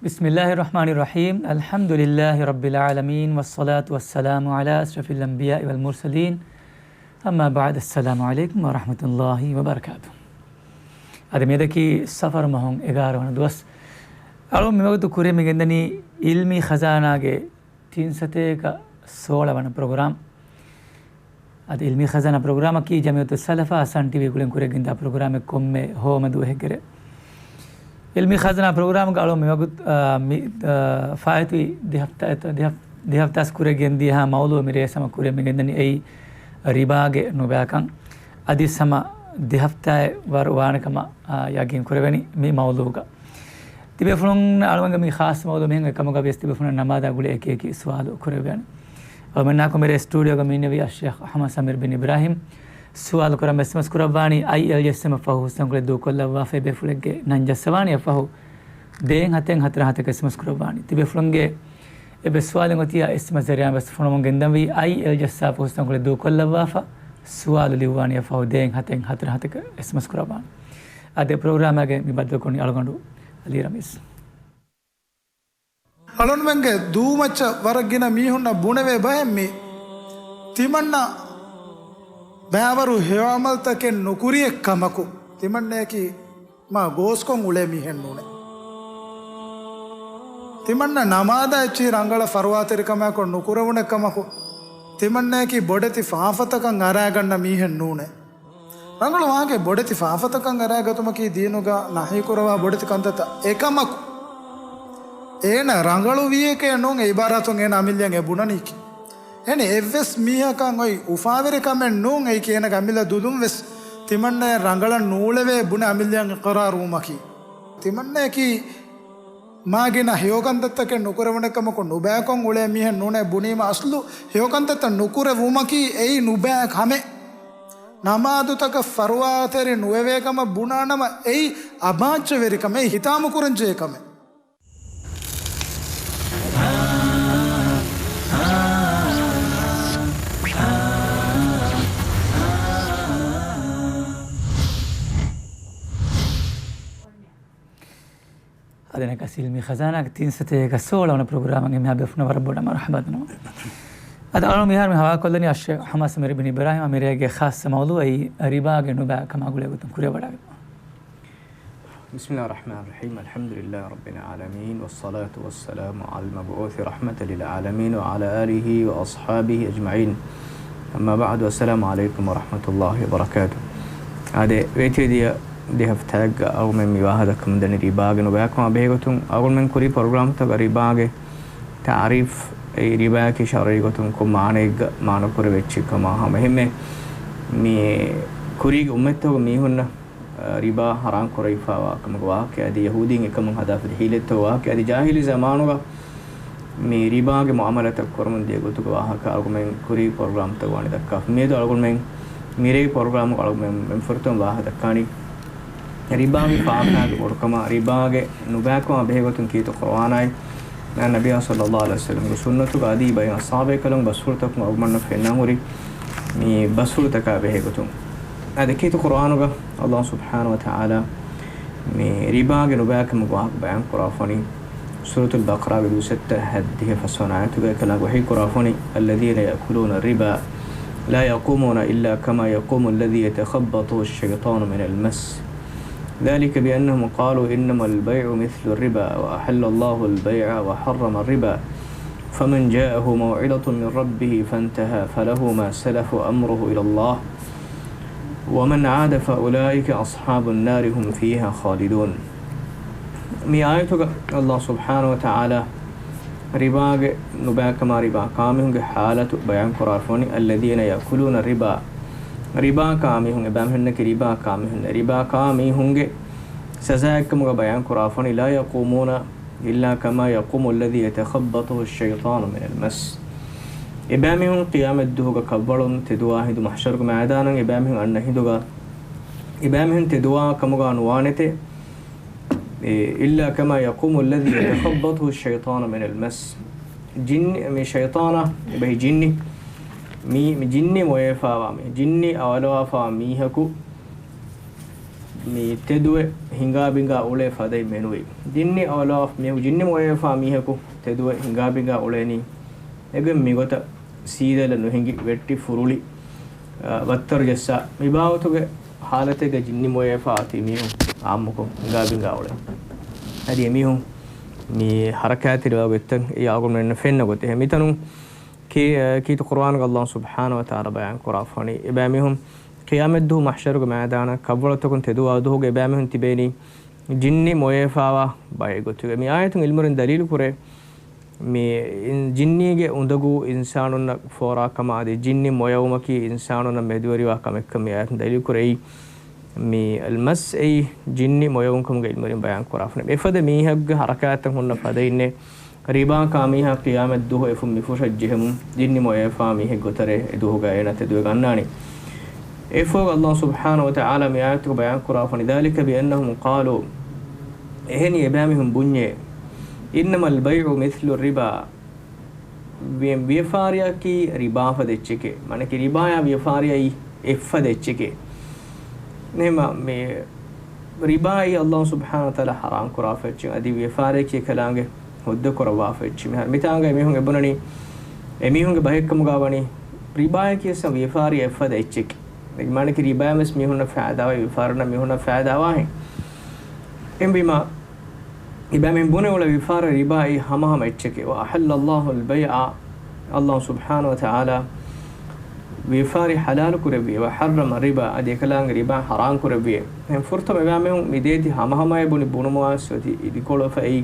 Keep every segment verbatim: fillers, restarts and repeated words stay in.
بسم الله الرحمن الرحيم. الحمد لله رب العالمين، والصلاة والسلام على أشرف الأنبياء والمرسلين. أما بعد، السلام عليكم ورحمة الله وبركاته. އަދި މިއަދަކީ ސަފަރު މަހުން އެގާރަ ވަނަ ދުވަސް. އަޅުން މިވަގުތު ކުރިއަށް މިގެންދަނީ އިލްމީ ޚަޒާނާގެ ތިން ސަތޭކަ ސޯޅަ ވަނަ ޕްރޮގްރާމް. އަދި އިލްމީ ޚަޒާނާ ޕްރޮގްރާމަކީ ޖަމިއްޔަތުއް ސަލަފާ އަސް އާން ޓީވީ ގުޅިން ކުރިއަށް ގެންދާ ޕްރޮގްރާމެއް ކޮންމެ ހޯމަ ދުވަހެއްގެ ރޭ. އިލްމީ ޚަޒާނާ ޕްރޮގްރާމްގަ އަޅުން މިވަގުތު، އާ، މި، އާ، ފާއިތުވި ދެ ހަފްތާ، ދެ ހަފް-، ދެ ހަފްތާސް ކުރިއަށް ގެންދިޔަހާ މައުޟޫޢު މި ރޭ ހަމަ ކުރިއަށް މިގެންދަނީ އެއީ ރިބާގެ ނުބައިކަން. އަދި ހަމަ ދެ ހަފްތާއެއް ވަރު ވާނެ ކަމަށް، އާ، ޔަގީން ކުރެވެނީ މި މައުޟޫޢުގަ. ތިބޭފުޅުން އަޅުގަނޑުގެ މި ޚާއްޞަ މައުޟޫޢު މިހެން އެކަމުގަ ވިޔަސް ތިބޭފުޅުން ނަމާދާ ގުޅި އެކި އެކި ސުވާލު ކުރެވޭނެ. އަޅުމެންނާކު މިރޭ ސްޓޫޑިއޯގަ މި އިންނެވި އައްޝޭޚް އަޙްމަދު ސަމީރު ބިން އިބްރާހިމް. ސުވާލު ކުރަން ވެސް އެސްއެމްއެސް ކުރައްވާނީ އައިއެލްޖެއެސްއެމް އަށް ފަހު ހުސްތަންކޮޅެއް ދޫކޮށްލައްވާފަ އެބޭފުޅެއްގެ ނަން ޖައްސަވާނީ އަށް ފަހު ދޭއް ހަތެއް ހަތަރު ހަތަކަށް އެސްއެމްއެސް ކުރައްވާނީ. ތިބޭފުޅުންގެ އެބަ ސުވާލެއް އޮތިއްޔާ އެސްއެމްއެސް ޒަރިއާ ވެސް ފޮނުވަމުން ގެންދަންވީ އައިއެލްޖެއެސްއެމް އަށް ފަހު ހުސްތަންކޮޅެއް ދޫކޮށްލައްވާފަ ސުވާލު ލިޔުއްވާނީ އަށް ފަހު ދޭއް ހަތެއް ހަތަރު ހަތަކަށް އެސްއެމްއެސް ކުރައްވާނީ. އަދި ޕްރޮގްރާމާގެ މި ބައްދަލުކުރަނީ އަޅުގަނޑު އަލީ ރަމީސް. އަޅުންމެންގެ ދޫމައްޗަށް ވަރަށް ގިނަ މީހުންނަށް ބުނެވޭ ބަހެއް މީ. ތިމަންނަ ބައިވަރު ހެޔޮ ޢަމަލުތަކެއް ނުކުރިއެއް ކަމަކު، ތިމަންނަޔަކީ މާ ގޯސްކޮށް އުޅޭ މީހެއް ނޫނޭ. ތިމަންނަ ނަމާދާ އެއްޗިހި ރަނގަޅަށް ފަރުވާތެރިކަމާކޮށް ނުކުރެވުނެއް ކަމަކު، ތިމަންނަޔަކީ ބޮޑެތި ފާފަތަކަށް އަރާގަންނަ މީހެއް ނޫނޭ. ރަނގަޅު ވާހަކައެއް، ބޮޑެތި ފާފަތަކަށް އަރާގަތުމަކީ ދީނުގަ ނަހީކުރައްވާ ބޮޑެތި ކަންތައްތައް. އެކަމަކު، އޭނަ ރަނގަޅު ވިޔަކޭ ނޫން އެ އިބާރާތުން އޭނަ އަމިއްލައަށް އެ ބުނަނީކީ. އެހެން އެއްވެސް މީހަކަށް އޮތް އުފާވެރިކަމެއް ނޫން އެއީކީ އޭނަގެ އަމިއްލަ ދުލުން ވެސް ތިމަންނަޔަށް ރަނގަޅަށް ނޫޅެވޭ ބުނެ އަމިއްލައަށް އިޤްރާރު ވުމަކީ. ތިމަންނަޔަކީ މާގިނަ ހެޔޮކަންތައްތަކެއް ނުކުރެވުނެއްކަމަކު ނުބައިކޮށް އުޅޭ މީހެއް ނޫނޭ ބުނީމަ އަސްލު ހެޔޮކަންތައްތައް ނުކުރެވުމަކީ އެއީ ނުބައި ކަމެއް. ނަމާދުތަކަށް ފަރުވާތެރި ނުވެވޭ ކަމަށް ބުނާނަމަ އެއީ އަބާއްޗަވެރި ކަމެއް، ހިތާމަކުރަންޖެހޭ ކަމެއް. އަދި ނަކަސް އިލްމީ ޚަޒާނާގެ ތިން ސަތޭކަ ސޯޅަ ވަނަ ޕްރޮގްރާމަށް އެންމެހާ ބޭފުޅުންނަށް ވަރަށް ބޮޑަށް މަރުޙަބާ ދަންނަވަން. އަދި އަޅުން މިހާރު މި ހަވާލުކޮށްލަނީ އައްޝޭޚް އަޙްމަދު ސަމީރު ބިން އިބްރާހިމް. މިރޭގެ ޚާއްޞަ މައުޟޫޢަކީ ރިބާގެ ނުބައިކަމާ ގުޅޭގޮތުން ކުރިއަށް ވަޑައިގަތުމަށް. بسم الله الرحمن الرحيم. الحمد لله رب العالمين، والصلاة والسلام على المبعوث رحمة للعالمين وعلى آله وأصحابه أجمعين. أما بعد، السلام عليكم ورحمة الله وبركاته. އާދެ، ވޭތިވެދިޔަ ދެ ހަފްތާއެއްގަ އަޅުގަނޑުމެން މި ވާހަކަ ދައްކަމުންދަނީ ރިބާގެ ނުބައިކަމާ ބެހޭގޮތުން. އަޅުގަނޑުމެން ކުރީ ޕްރޮގްރާމްތަކަށް ރިބާގެ ތަޢުރީފް، އެއީ ރިބާއަކީ ޝަރުޢީ ގޮތުން ކޮން މާނައެއްގަ މާނަކުރެވޭ އެއްޗެއްކަމާ ހަމަ. އެހެންމެ މި ކުރީގެ އުއްމަތްތަކުގެ މީހުންނަށް ރިބާ ޙަރާމް ކުރެވިފައިވާ ކަމުގެ ވާހަކަ އަދި ޔަހޫދީން އެކަމުން ހަދާފަދަ ޙީލަތްތައް ވާހަކަ އަދި ޖާހިލީ ޒަމާނުގަ މި ރިބާގެ މުޢާމަލާތައް ކުރަމުން ދިޔަ ގޮތުގެ ވާހަކަ އަޅުގަނޑުމެން ކުރީ ޕްރޮގްރާމްތައް ވާނެ ދައްކާފަ. މިއަދު އަޅުގަނޑުމެން މިރޭ ޕްރޮގްރާމުގަ އަޅުގަނޑުމެން ފުރަތަމަ ވާހަކަ ދައްކާނީ ރިބާގެ ފާފައިގެ ބޮޑުކަމާ، ރިބާގެ ނުބައިކަމާ ބެހޭގޮތުން ކީރިތި ޤުރުއާނާއި ނަބިއްޔާ ޞައްލައްލާހު ޢަލައިހި ވަސައްލަމްގެ ސުންނަތުގަ އަދި ބައެއް އަޞްޙާބު ބޭކަލުން ބަސްފުޅުތަކުން އަޅުގަނޑުމެންނަށް ފެންނަން ހުރި މި ބަސްފުޅުތަކާ ބެހޭގޮތުން. އަދި ކީރިތި ޤުރުއާނުގަ ﷲ ސުބްޙާނަހޫ ވަތަޢާލާ މި ރިބާގެ ނުބައިކަމުގެ ވާހަކަ ބަޔާން ކުރާފަ ވަނީ ސޫރަތުލް ބަޤަރާގެ ދުވަސް ސައްތަ ހަތްދިހަ ފަސްވަނަ އާޔަތުގައި ކަލާނގެ ވަޙީ ކުރާފަ ވަނީ، الذين يأكلون الربا لا يقومون إلا كما يقوم الذي يتخبطه الشيطان من المس، ذلك بأنهم قالوا إنما البيع مثل الربا وأحل الله البيع وحرم الربا فمن جاءه موعظة من ربه فانتهى فله ما سلف وأمره إلى الله ومن عاد فأولئك أصحاب النار هم فيها خالدون. މި އާޔަތުގަ ﷲ ސުބްޙާނަހޫ ވަތަޢާލާ ރިބާގެ ނުބައިކަމާ، ރިބާ ކާމީހުންގެ ޙާލަތު ބަޔާން ކުރާފަ ވަނީ، الذين يأكلون الربا، ރިބާ ކާމީހުން، އެބައިމީހުންނަކީ ރިބާ ކާމީހުން، ރިބާ ކާމީހުންގެ ސަޒާއެއްކަމުގަ ބަޔާން ކުރާފަ ވަނީ، لا يقومون إلا كما يقوم الذي يتخبطه الشيطان من المس. އެބައިމީހުން ޤިޔާމަތްދުވަހުގަ ކަށްވަޅުން ތެދުވާ ހިނދު، މަޙްޝަރުގެ މައިދާނަށް އެބައިމީހުން އަންނަ ހިނދުގަ، އެބައިމީހުން ތެދުވާ ކަމުގަ ނުވާނެތެ، އެ، إلا كما يقوم الذي يتخبطه الشيطان من المس. ޖިންނި، މި ޝައިޠާނާ، އެބަހީ ޖިންނި، މި، މި ޖިންނި މޮޔަވެފައިވާ، މި ޖިންނި އަވަލަވާފައިވާ މީހަކު، މި ތެދުވެ ހިނގާބިނގާ އުޅޭ ފަދައިން މެނުވީ. ޖިންނި އަވަލާ މި ޖިންނި މޮޔަވެފާ މީހަކު ތެދުވެ ހިނގާބިނގާ އުޅޭނީ. އެގޮތް މިގޮތަށް ސީދަލަ ނުހިނގި ވެއްޓި ފުރުޅި، އަ، ވައްތަރު ޖައްސާ މި ބާވަތުގެ ހާލަތެއްގަ ޖިންނި މޮޔަވެފާ އޮތީ މީހުން އާއްމުކޮށް ހިނގާބިނގާ އުޅޭ. އަދި އެމީހުން މި ހަރަކާތްތެރިވާ ގޮތްތައް އެ އަޅުގަނޑުމެންނަށް ފެންނަ ގޮތެއް. މިތަނުން ކީ-، ކީރިތި ޤުރުއާނުގަ ﷲ ސުބްޙާނަހޫ ވަތަޢާލާ ބަޔާން ކުރާފަނީ އެބައިމީހުން ޤިޔާމަތްދުވަހު މަޙްޝަރުގެ މައިދާނަށް ކަށްވަޅުތަކުން ތެދުވާ ދުވަހުގެ އެބައިމީހުން ތިބޭނީ ޖިންނި މޮޔަވެފާވާ ބައެއް ގޮތުގަ. މި އާޔަތުން ޢިލްމުވެރިން ދަލީލު ކުރޭ، މި ޖިންނީގެ އުނދަގޫ އިންސާނުންނަށް ފޯރާކަމާ އަދި ޖިންނި މޮޔަވުމަކީ އިންސާނުންނަށް މެދުވެރިވާ ކަމެއްކަން މި އާޔަތުން ދަލީލު ކުރެއްވީ. މި އަލްމަސް އެއީ ޖިންނި މޮޔަވުން ކަމުގެ ޢިލްމުވެރިން ބަޔާން ކުރާފަނި. އެފަދަ މީހަކުގެ ހަރަކާތްތައް ހުންނަ ފަދައިންނޭ ރިބާ ކާ މީހާ ޤިޔާމަތްދުވަހު އެފުށް މިފުށަށް ޖެހެމުން ޖިންނި މޮޔަވެފާ މީހެއް ގޮތަށް އެ ދުވަހުގަ އޭނާ ތެދުވެގަންނާނީ. އެއަށްފަހު ﷲ ސުބްޙާނަހޫ ވަތަޢާލާ މި އާޔަތުގަ ބަޔާން ކުރާފަނި، ذَلِكَ بِأَنَّهُمْ قَالُوا، އެހެނީ އެބައިމީހުން ބުންޏޭ، إِنَّمَا الْبَيْعُ مِثْلُ الرِّبَا، ވި-، ވިޔަފާރިއަކީ ރިބާ ފަދަ އެއްޗެކޭ. މާނައަކީ ރިބާޔާ ވިޔަފާރިއައީ އެއްފަދަ އެއްޗެކޭ. ނޭމާ މި ރިބާއީ ﷲ ސުބްޙާނަހޫ ވަތަޢާލާ ޙަރާމް ކުރާފަ އެއްޗެއް. އަދި ވިޔަފާރިއަކީ އެކަލާނގެ ހުއްދަ ކުރައްވާފަ އެއްޗެއް. މި-، މިތާނގަ އެމީހުން އެބުނަނީ، އެމީހުންގެ ބަހެއްކަމުގަ ވަނީ ރިބާޔަކީ އަސްލު ވިޔަފާރިއަށް އެއްފަދަ އެއްޗެކޭ. މާނައަކީ ރިބާޔަށް ވެސް މީހުންނަށް ފައިދާވާ، ވިޔަފާރިންނަށް މީހުންނަށް ފައިދާވާހެން. އެހެންވީމާ، އެބައިމީހުން ބުނެ އުޅޭ ވިޔަފާރި ރިބާއީ ހަމަހަމަ އެއްޗެކޭ. وَأَحَلَّ اللَّهُ الْبَيْعَ، ﷲ ސުބްޙާނަހޫ ވަތަޢާލާ ވިޔަފާރި ޙަލާލު ކުރެއްވި. وَحَرَّمَ الرِّبَا، އަދި އެކަލާނގެ ރިބާ ޙަރާމް ކުރެއްވި. އެހެން ފުރަތަމަ އެބައިމީހުން މި ދޭތި ހަމަހަމައޭ ބުނި ބުނުމާ ވެސް އޮތީ އިދިކޮޅުވެފަ އެއީ.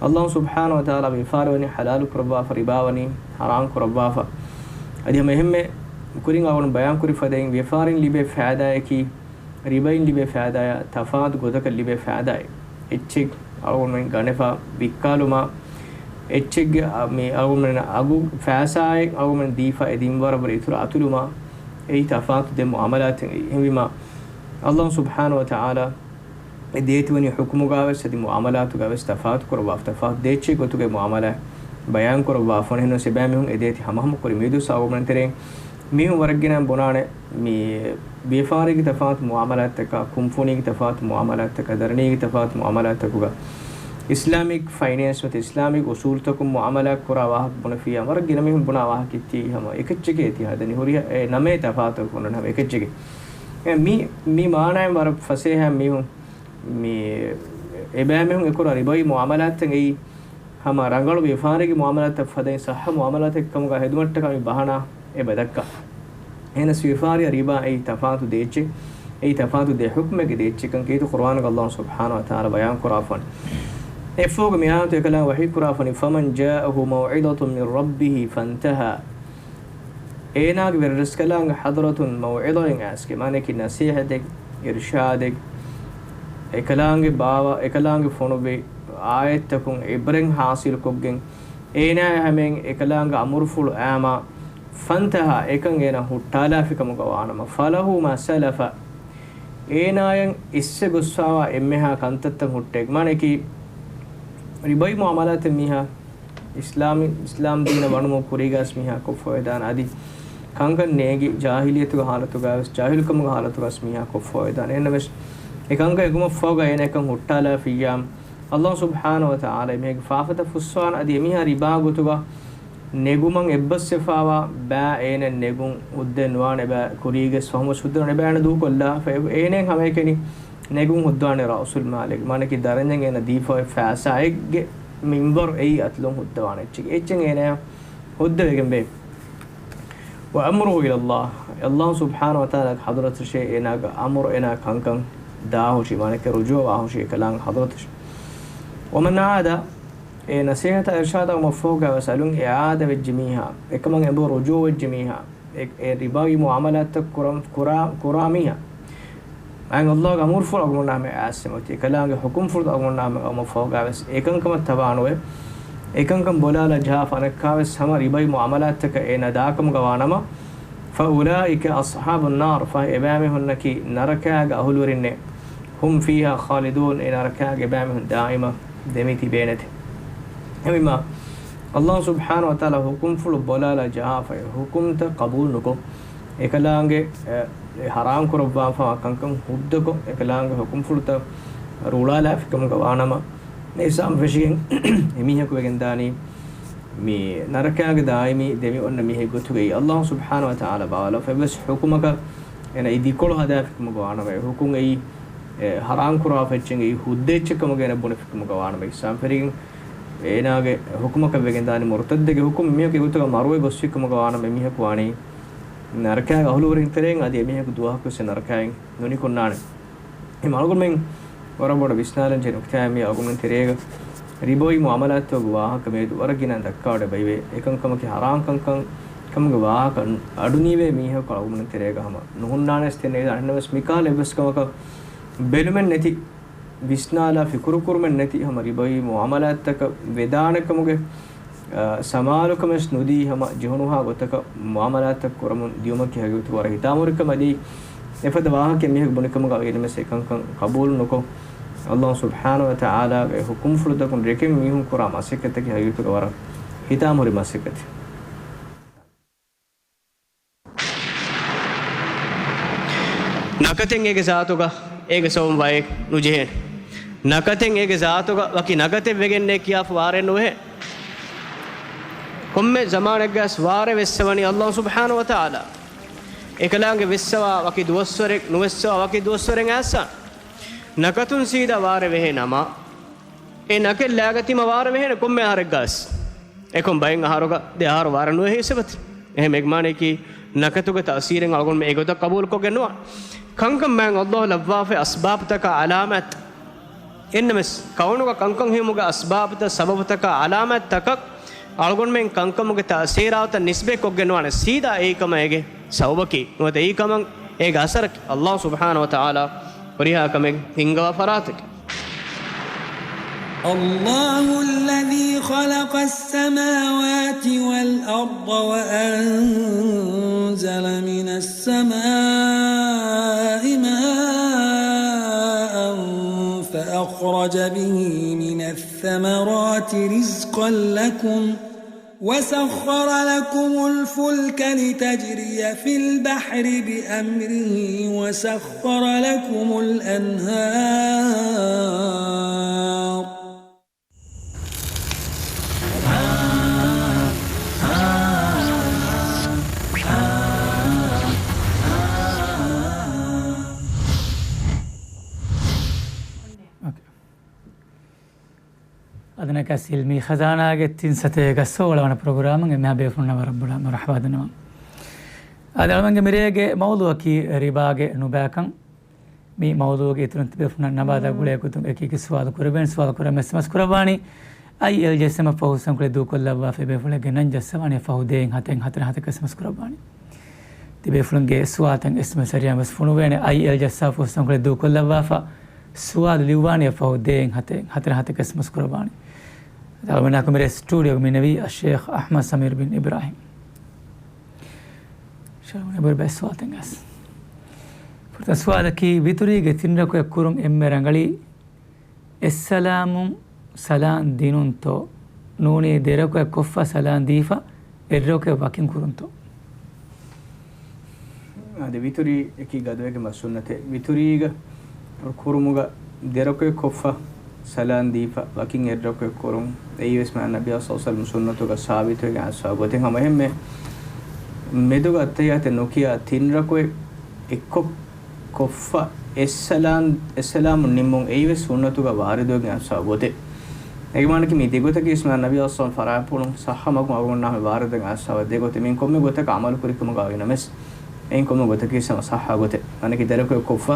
ﷲ ސުބްޙާނަހޫ ވަތަޢާލާ ވިޔަފާރި ވަނީ ޙަލާލު ކުރައްވާފަ، ރިބާ ވަނީ ޙަރާމް ކުރައްވާފަ. އަދި ހަމަ އެހެންމެ ކުރިން އަޅުގަނޑު ބަޔާން ކުރި ފަދައިން ވިޔަފާރިން ލިބޭ ފައިދާއަކީ، ރިބައިން ލިބޭ ފައިދާޔާ ތަފާތު ގޮތަކަށް ލިބޭ ފައިދާއެއް. އެއްޗެއް އަޅުގަނޑުމެން ގަނެފަ ވިއްކާލުމާ، އެއްޗެއްގެ އަ، މި އަޅުގަނޑުމެން އަގު ފައިސާއެއް އަޅުގަނޑުމެން ދީފަ އެ ދިންވަރަށްވުރެ އިތުރަށް އަތުލުމާ، އެއީ ތަފާތު ދެ މުޢާމަލާތެއް. އެހެންވީމާ، ﷲ ސުބްޙާނަހޫ ވަތަޢާލާ އެ ދޭތިވަނީ ޙުކުމުގާވެސް އަދި މުޢާމަލާތުގާވެސް ތަފާތު ކުރައްވާފަ، ތަފާތު ދޭއްޗެއް ގޮތުގައި މުޢާމަލާތް ބަޔާން ކުރައްވާފަ. އެހެންވެސް އެބައިމީހުން އެ ދޭތި ހަމަހަމަ ކުރި މިއަދު ސައުމަން ތެރެއިން މީހުން ވަރަށް ގިނައިން ބުނާނެ، މި ވިޔަފާރީގެ ތަފާތު މުޢާމަލާތްތަކާ، ކުންފުނީގެ ތަފާތު މުޢާމަލާތްތަކާ، ދަރަނީގެ ތަފާތު މުޢާމަލާތްތަކުގަ، އިސްލާމިކް ފައިނޭންސް ނުވަތަ އިސްލާމިކް އުސޫލުތަކުން މުޢާމަލާތް ކުރާ ވާހަކަ ބުނެފިއްޔާ، ވަރަށް ގިނަ މީހުން ބުނާ ވާހަކައެއް ތީ ހަމަ އެކެއްޗެކޭ ތި ހަދަނީ. ހުރިހާ އެ ނަމޭ ތަފާތު ކުންނަން ހަމަ އެކެއްޗެކޭ. އެ މި، މި މާނައިން ވަރަށް ފަސޭހަ މީހުން މި އެބައިމީހުން އެކުރާ ރިބަވީ މުޢާމަލާތްތައް އެއީ ހަމަ ރަނގަޅު ވިޔަފާރީގެ މުޢާމަލާތްތައް ފަދައިން ޞައްޙަ މުޢާމަލާތެއް ކަމުގަ ހެދުމަށްޓަކާ މި ބަހަނާ އެބަ ދައްކާ. އެހެނަސް ވިޔަފާރިއާ ރިބާ އެއީ ތަފާތު ދޭއްޗެއް، އެއީ ތަފާތު ދެ ޙުކުމެއްގެ ދޭއްޗެއްކަން ކީރިތި ޤުރުއާނުގަ ﷲ ސުބްޙާނަހޫ ވަތަޢާލާ ބަޔާން ކުރާފަން. އެއަށްފަހުގެ މި އާޔަތު އެކަލާނގެ ވަޙީ ކުރާފަނި، فَمَنْ جَاءَهُ مَوْعِظَةٌ مِنْ رَبِّهِ فَانْتَهَى. އޭނާގެ ވެރިރަސްކަލާނގެ ޙަޟްރަތުން މައުޢިޒަތެއް އައިސްގެ، މާނައަކީ ނަޞޭޙަތެއް، އިރުޝާދެއް، އެކަލާނގެ ބާވަ، އެކަލާނގެ ފޮނުއްވި އާޔަތްތަކުން ޢިބްރަތް ޙާޞިލުކޮށްގެން، އޭނާއާ ހަމައިން އެކަލާނގެ އަމުރުފުޅު އައީމާ، فَانْتَهَى، އެކަން އޭނާ ހުއްޓާލާފިކަމުގަ ވާނަމަ، فَلَهُ مَا سَلَفَ، އޭނާޔަށް އިއްސެ ގޮސްފާވާ އެންމެހާ ކަންތައްތައް ހުއްޓޭ. މާނައަކީ، ރިބަވީ މުޢާމަލާތެއް މީހާ އިސްލާމި، އިސްލާމް ދީނަށް ވަނުމުގެ ކުރީގަސް މީހާ ކޮށްފަވެދާނެ. އަދި ކަންކަން ނޭނގި ޖާހިލިއްޔަތުގެ ޙާލަތުގަވެސް، ޖާހިލުކަމުގެ ޙާލަތުގަސް މީހާ ކޮށްފަވެދާނެ. އެހެންނަމަވެސް، އެކަންކަން އެކުމަށްފަހުގަ އޭނަ އެކަން ހުއްޓާލާފިއްޔާ، ﷲ ސުބްޙާނަހޫ ވަތަޢާލާ އެމީހެއްގެ ފާފަތައް ފުއްސަވާނެ. އަދި އެމީހާ ރިބާ ގޮތުގަ ނެގުމަށް އެއްބަސްވެފާވާ ބައި އޭނަ ނެގުން ހުއްދައެއް ނުވާނެ، އެބަ ކުރީގެ ފަހުމަށް ހުއްދަ ނުވާނެ، އެބަ އޭނަ ދޫކޮށްލާފަ. އެ، އޭނައަށް ހަމައެކަނި ނެގުން ހުއްދަވާނެ ރައުސުލް މާލެއް. މާނައަކީ ދަރަންޏަށް އޭނަ ދީފަ އޮތް ފައިސާއެއްގެ މިންވަރު އެއީ އަތުލުން ހުއްދަވާނެ އެއްޗެއް. އެއްޗެއް އޭނައަށް ހުއްދަވެގެން ވޭ. وَأَمْرُهُ إِلَى اللَّهِ، ﷲ ސުބްޙާނަހޫ ވަތަޢާލާގެ ޙަޟްރަތަށޭ އޭނާގެ އަމުރު، އޭނާ ކަންކަން ދާހުށީ، މާނައަކީ ރުޖޫޢަވާހުށީ އެކަލާނގެ ޙަޟްރަތަށޭ. وَمَنْ عَادَ، އެ ނަޞޭޙަތާ އިރުޝާދާ ވުމަށްފަހުގަވެސް އަލުން އިޢާދަވެއްޖެ މީހާ، އެކަމަށް އެބަ ރުޖޫޢަވެއްޖެ މީހާ، އެ، އެ ރިބަވީ މުޢާމަލާތްތައް ކުރަން، ކުރާ، ކުރާ މީހާ، އައިން ﷲގެ އަމުރުފުޅު އަޅުގަނޑާމެ އައިސްމަތި، އެކަލާނގެ ޙުކުމްފުޅު އަޅުގަނޑާމެ އައުމަށްފަހުގަވެސް އެކަންކަމަށް ތަބާނުވެ، އެކަންކަން ބޮލާލާ ޖަހާފަ އަނެއްކާވެސް ހަމަ ރިބަވީ މުޢާމަލާތްތަކަށް އޭނާ ދާކަމުގަ ވާނަމަ، فَأُولَٰئِكَ أَصْحَابُ النَّارِ، ފަހެ އެބައިމީހުންނަކީ ނަރަކާގެ އަހުލުވެރިންނޭ، هُمْ فِيهَا خَالِدُونَ، އެ ނަރަކާގެ އެބައިމީހުން ދާއިމަށް ދެމި ތިބޭނެތެ. އެހެންވީމާ، ﷲ ސުބްޙާނަހޫ ވަތަޢާލާ ޙުކުމްފުޅު ބޮލާލާ ޖަހާފައި، ޙުކުމްތައް ޤަބޫލު ނުކޮށް، އެކަލާނގެ، އެ، އެ ހަރާން ކުރައްވާފާ ކަންކަން ހުއްދަކޮށް، އެކަލާނގެ ހުކުމްފުޅުތައް ރޫޅާލާފިކަމުގަ ވާނަމަ، އިސްލާމް ފެށިގެން އެމީހަކު ވެގެން ދާނީ، މި ނަރަކާގެ ދާއިމީ ދެމި އޮންނަ މީހެއް ގޮތުގައި. އައްލާހު ސުބްޙާނަހު ވަތަޢާލާ ބާވައިލައްވާފަ އެއްވެސް ހުކުމަކަށް އޭނަ އެ ދިކޮޅު ހަދާފިކަމުގަ ވާނަމަ، އެ ހުކުމް އެއީ، އެ، ހަރާން ކުރާފަ އެއްޗެއް އެއީ ހުއްދަ އެއްޗެއް ކަމުގަ އޭނަ ބުނެފިކަމުގަ ވާނަމަ، އިސްލާމް ފެށިގެން އޭނާގެ ހުކުމަކަށް ވެގެން ދާނީ މުރުތައްދެއްގެ ހުކުމް. މީހަކު އެގޮތުގަ މަރުވެ ގޮސްފިކަމުގަ ވާނަމަ، އެމީހަކު ވާނީ ނަރަކާގެ އަހުލުވެރިން ތެރެއިން، އަދި އެމީހަކު ދުވަހަކުވެސް ނަރަކާއިން ނުނިކުންނާނެ. އެ އަޅުގަނޑުމެން ވަރަށް ބޮޑަށް ވިސްނާލަން ޖެހޭ ނުކުތާއެއް މި އަޅުގަނޑުމެން ތެރޭގަ ރިބަވީ މުއާމަލާތުގެ ވާހަކަ މިއަދު ވަރަށް ގިނަ ދައްކާވަޑައި ބައިވޭ. އެކަންކަމަކީ ހަރާން ކަންކަން ކަމުގެ ވާހަކަ އަޑުނީވޭ މީހަކު އަޅުގަނޑުމެން ތެރޭގަ ހަމަ ނުހުންނާނެސް ތެން ނޭދާ އަހަންނަމަސް މިކާލަ އެއްވެސް ކަމަކަށް ބެލުމެއް ނެތި، ވިސްނާލާ ފިކުރުކުރުމެއް ނެތި ހަމަ ރިބަވީ މުއާމަލާތްތަކަށް ވެދާނެ ކަމުގެ، އާ، ސަމާލުކަމެސް ނުދީ ހަމަ ޖެހުނުހާ ގޮތަކަށް މުއާމަލާތްތައް ކުރަމުން ދިޔުމަކީ ހަގީގަތުގަ ވަރަށް ހިތާމަހުރި ކަމެއް. އެފަދަ ވާހަކައެއް މީހަކު ބުނިކަމުގަ އިނަމެސް އެކަންކަން ޤަބޫލު ނުކޮށް، އައްލާހު ސުބްޙާނަހު ވަތަޢާލާގެ ހުކުމްފުޅުތަކުން ރެކެން މީހުން ކުރާ މަސައްކަތަކީ ހަގީގަތުގަ ވަރަށް ހިތާމަހުރި މަސައްކަތެއް. ނަކަތެއް އޭގެ ޒާތުގަ އޭގެ ސަބަބުން ވައެއް ނުޖެހޭނެ. ނަކަތެއް އޭގެ ޒާތުގަ ވަކި ނަކަތެއް ވެގެންނޭ ކިޔާފަ ވާރޭ ނުވެހޭ. ކޮންމެ ޒަމާނެއްގަސް ވާރޭ ވެއްސަވަނީ އައްލާހު ސުބްޙާނަހު ވަތަޢާލާ. އެކަލާނގެ ވެއްސަވާ ވަކި ދުވަސްވަރެއް، ނުވެއްސަވާ ވަކި ދުވަސްވަރެއް އައްސާ. ނަކަތުން ސީދާ ވާރޭ ވެހޭ ނަމަ، އެ ނަކެއް ލާގަތީމަ ވާރޭ ވެހޭނެ ކޮންމެ އަހަރެއްގަސް. އެކަމް ބައެއް އަހަރުގަ ދެ އަހަރު ވާރޭ ނުވެހޭ ސަބަބު. އެހެން އެގެ މާނަޔަކީ ނަކަތުގެ ތައުސީރެއް އަޅުގަނޑުމެން އެގޮތަށް ޤަބޫލުކޮށްގެން ނުވާނެ. ކަންކަން މާތް އައްލާހު ލައްވާފައި އަސްބާބުތަކާ ޢަލާމާތް. އެންނަމެސް ކައުނުގަ ކަންކަން ހިމުގެ އަސްބާބުތައް ސަބަބުތަކާ ޢަލާމާތްތަކަށް އަޅުގަނޑުމެން ކަންކަމުގެ ތައުސީރާތައް ނިސްބަތްކޮށްގެން ނުވާނެ. ސީދާ އެއީ ކަމަށް އޭގެ ސަބަބަކީ ނުވަތަ އެއީ ކަމަށް އޭގެ އަސަރަކީ. އައްލާހު ސުބްޙާނަހު ވަތަޢާލާ ހުރިހާ ކަމެއް ހިންގަވާ ފަރާތެކޭ. الله الذي خلق السماوات والأرض وأنزل من السماء ماء فأخرج به من الثمرات رزقا لكم وسخر لكم الفلك لتجري في البحر بأمره وسخر لكم الأنهار. އަދި ނަކަސް ޢިލްމީ ޚަޒާނާގެ ތިން ސަތޭކަ ސޯޅަ ވަނަ ޕްރޮގްރާމުން އެންމެހާ ބޭފުޅުންނަށް ވަރަށް ބޮޑަށް މަރުޙަބާ ދަންނަވަން. އަދި އަޅުގަނޑުގެ މިރޭގެ މައުޟޫޢަކީ ރިބާގެ ނުބައިކަން. މި މައުޟޫޢުގެ އިތުރުން ތިބޭފުޅުންނަށް ނަމާދާ ގުޅޭ ގޮތުން އެކި އެކި ސުވާލު ކުރެވޭނެ. ސުވާލު ކުރަން އެސްއެމްއެސް ކުރައްވާނީ އައިއެލްޖެއެސްއެމް ފަހު ސަންކޮޅެއް ދޫކޮށްލައްވާފަ އެބޭފުޅެއްގެ ނަން ޖައްސަވާނީ ފަހު ދޭއް ހަތެއް ހަތަރެއް ހަތަކަށް އެސްއެމްއެސް ކުރައްވާނީ. ތިބޭފުޅުންގެ ސުވާލުތައް އެސްއެމްއެސް ޒަރީއާ ވެސް ފޮނުވޭނެ. އައިއެލްޖެއެސްއެމް ފަހު ސަންކޮޅެއް ދޫކޮށްލައްވާފަ ސުވާލު ލިޔުއްވާނީ ފަހު ދޭއް ހަތެއް ހަތަރެއް ހަތަކަށް އެސްއެމްއެސް ކުރައްވާނީ. އަޅުގަނޑާ މިރޭ ސްޓޫޑިއޯގަ މި ނެވީ އައްޝޭޚް އަޙްމަދު ސަމީރު ބިން އިބްރާހީމް. ޝައިޚް ބުރިބައި ސުވާލުތައް އައިސް. ފުރަތަމަ ސުވާލަކީ، ވިތުރީގެ ތިން ރަކުޢަތް ކުރުން އެންމެ ރަނގަޅީ އެއްސަލާމުން ސަލާން ދިނުންތޯ؟ ނޫނީ ދެ ރަކުޢަތް ކޮށްފަ ސަލާން ދީފަ އެއް ރަކުޢަތް ވަކިން ކުރުންތޯ؟ އާދެ، ވިތުރީ އެކީ ގަދަވެގެން މަ ސުންނަތެއް. ވިތުރީގަ ކުރުމުގަ ދެ ރަކުޢަތް ކޮށްފަ ސަލާން ދީފަ ވަކިން އެއް ރަކުޢަތް ކުރުން. އެއީވެސް މާތް ނަބިއްޔާ ޞައްލަﷲ ޢަލައިހި ވަސައްލަމް ސުންނަތުގަ ސާބިތުވެގެން އައިސްފަ ގޮތެއް. ހަމަ އެހެންމެ މެދުގަ އައްތަޙިއްޔާތެއް ނުކިޔާ ތިން ރަކުޢަތް އެއްކޮށް ކޮށްފަ އެއްސަލާން، އެއްސަލާމުން ނިންމުން އެއީވެސް ސުންނަތުގަ ވާރިދުވެގެން އައިސްފަ ގޮތެއް. އޭގެ މާނައަކީ މި ދެ ގޮތަކީވެސް މާތް ނަބިއްޔާ ޞައްލަﷲ ޢަލައިހި ވަސައްލަމް ފަރާތްޕުޅުން ޞައްޙަ މަގުން އަޅުގަނޑުމެންނާ ވާރިދުވެގެން އައިސްފަ ދެ ގޮތެއް. މިއިން ކޮންމެ ގޮތަކަށް ޢަމަލު ކުރިކަމުގަ އޮތް ނަމަވެސް، އެއިން ކޮންމެ ގޮތަކީވެސް ހަމަ ޞައްޙަ ގޮތެއް. އަނެކީ ދެ ރަކުޢަތް ކޮށްފަ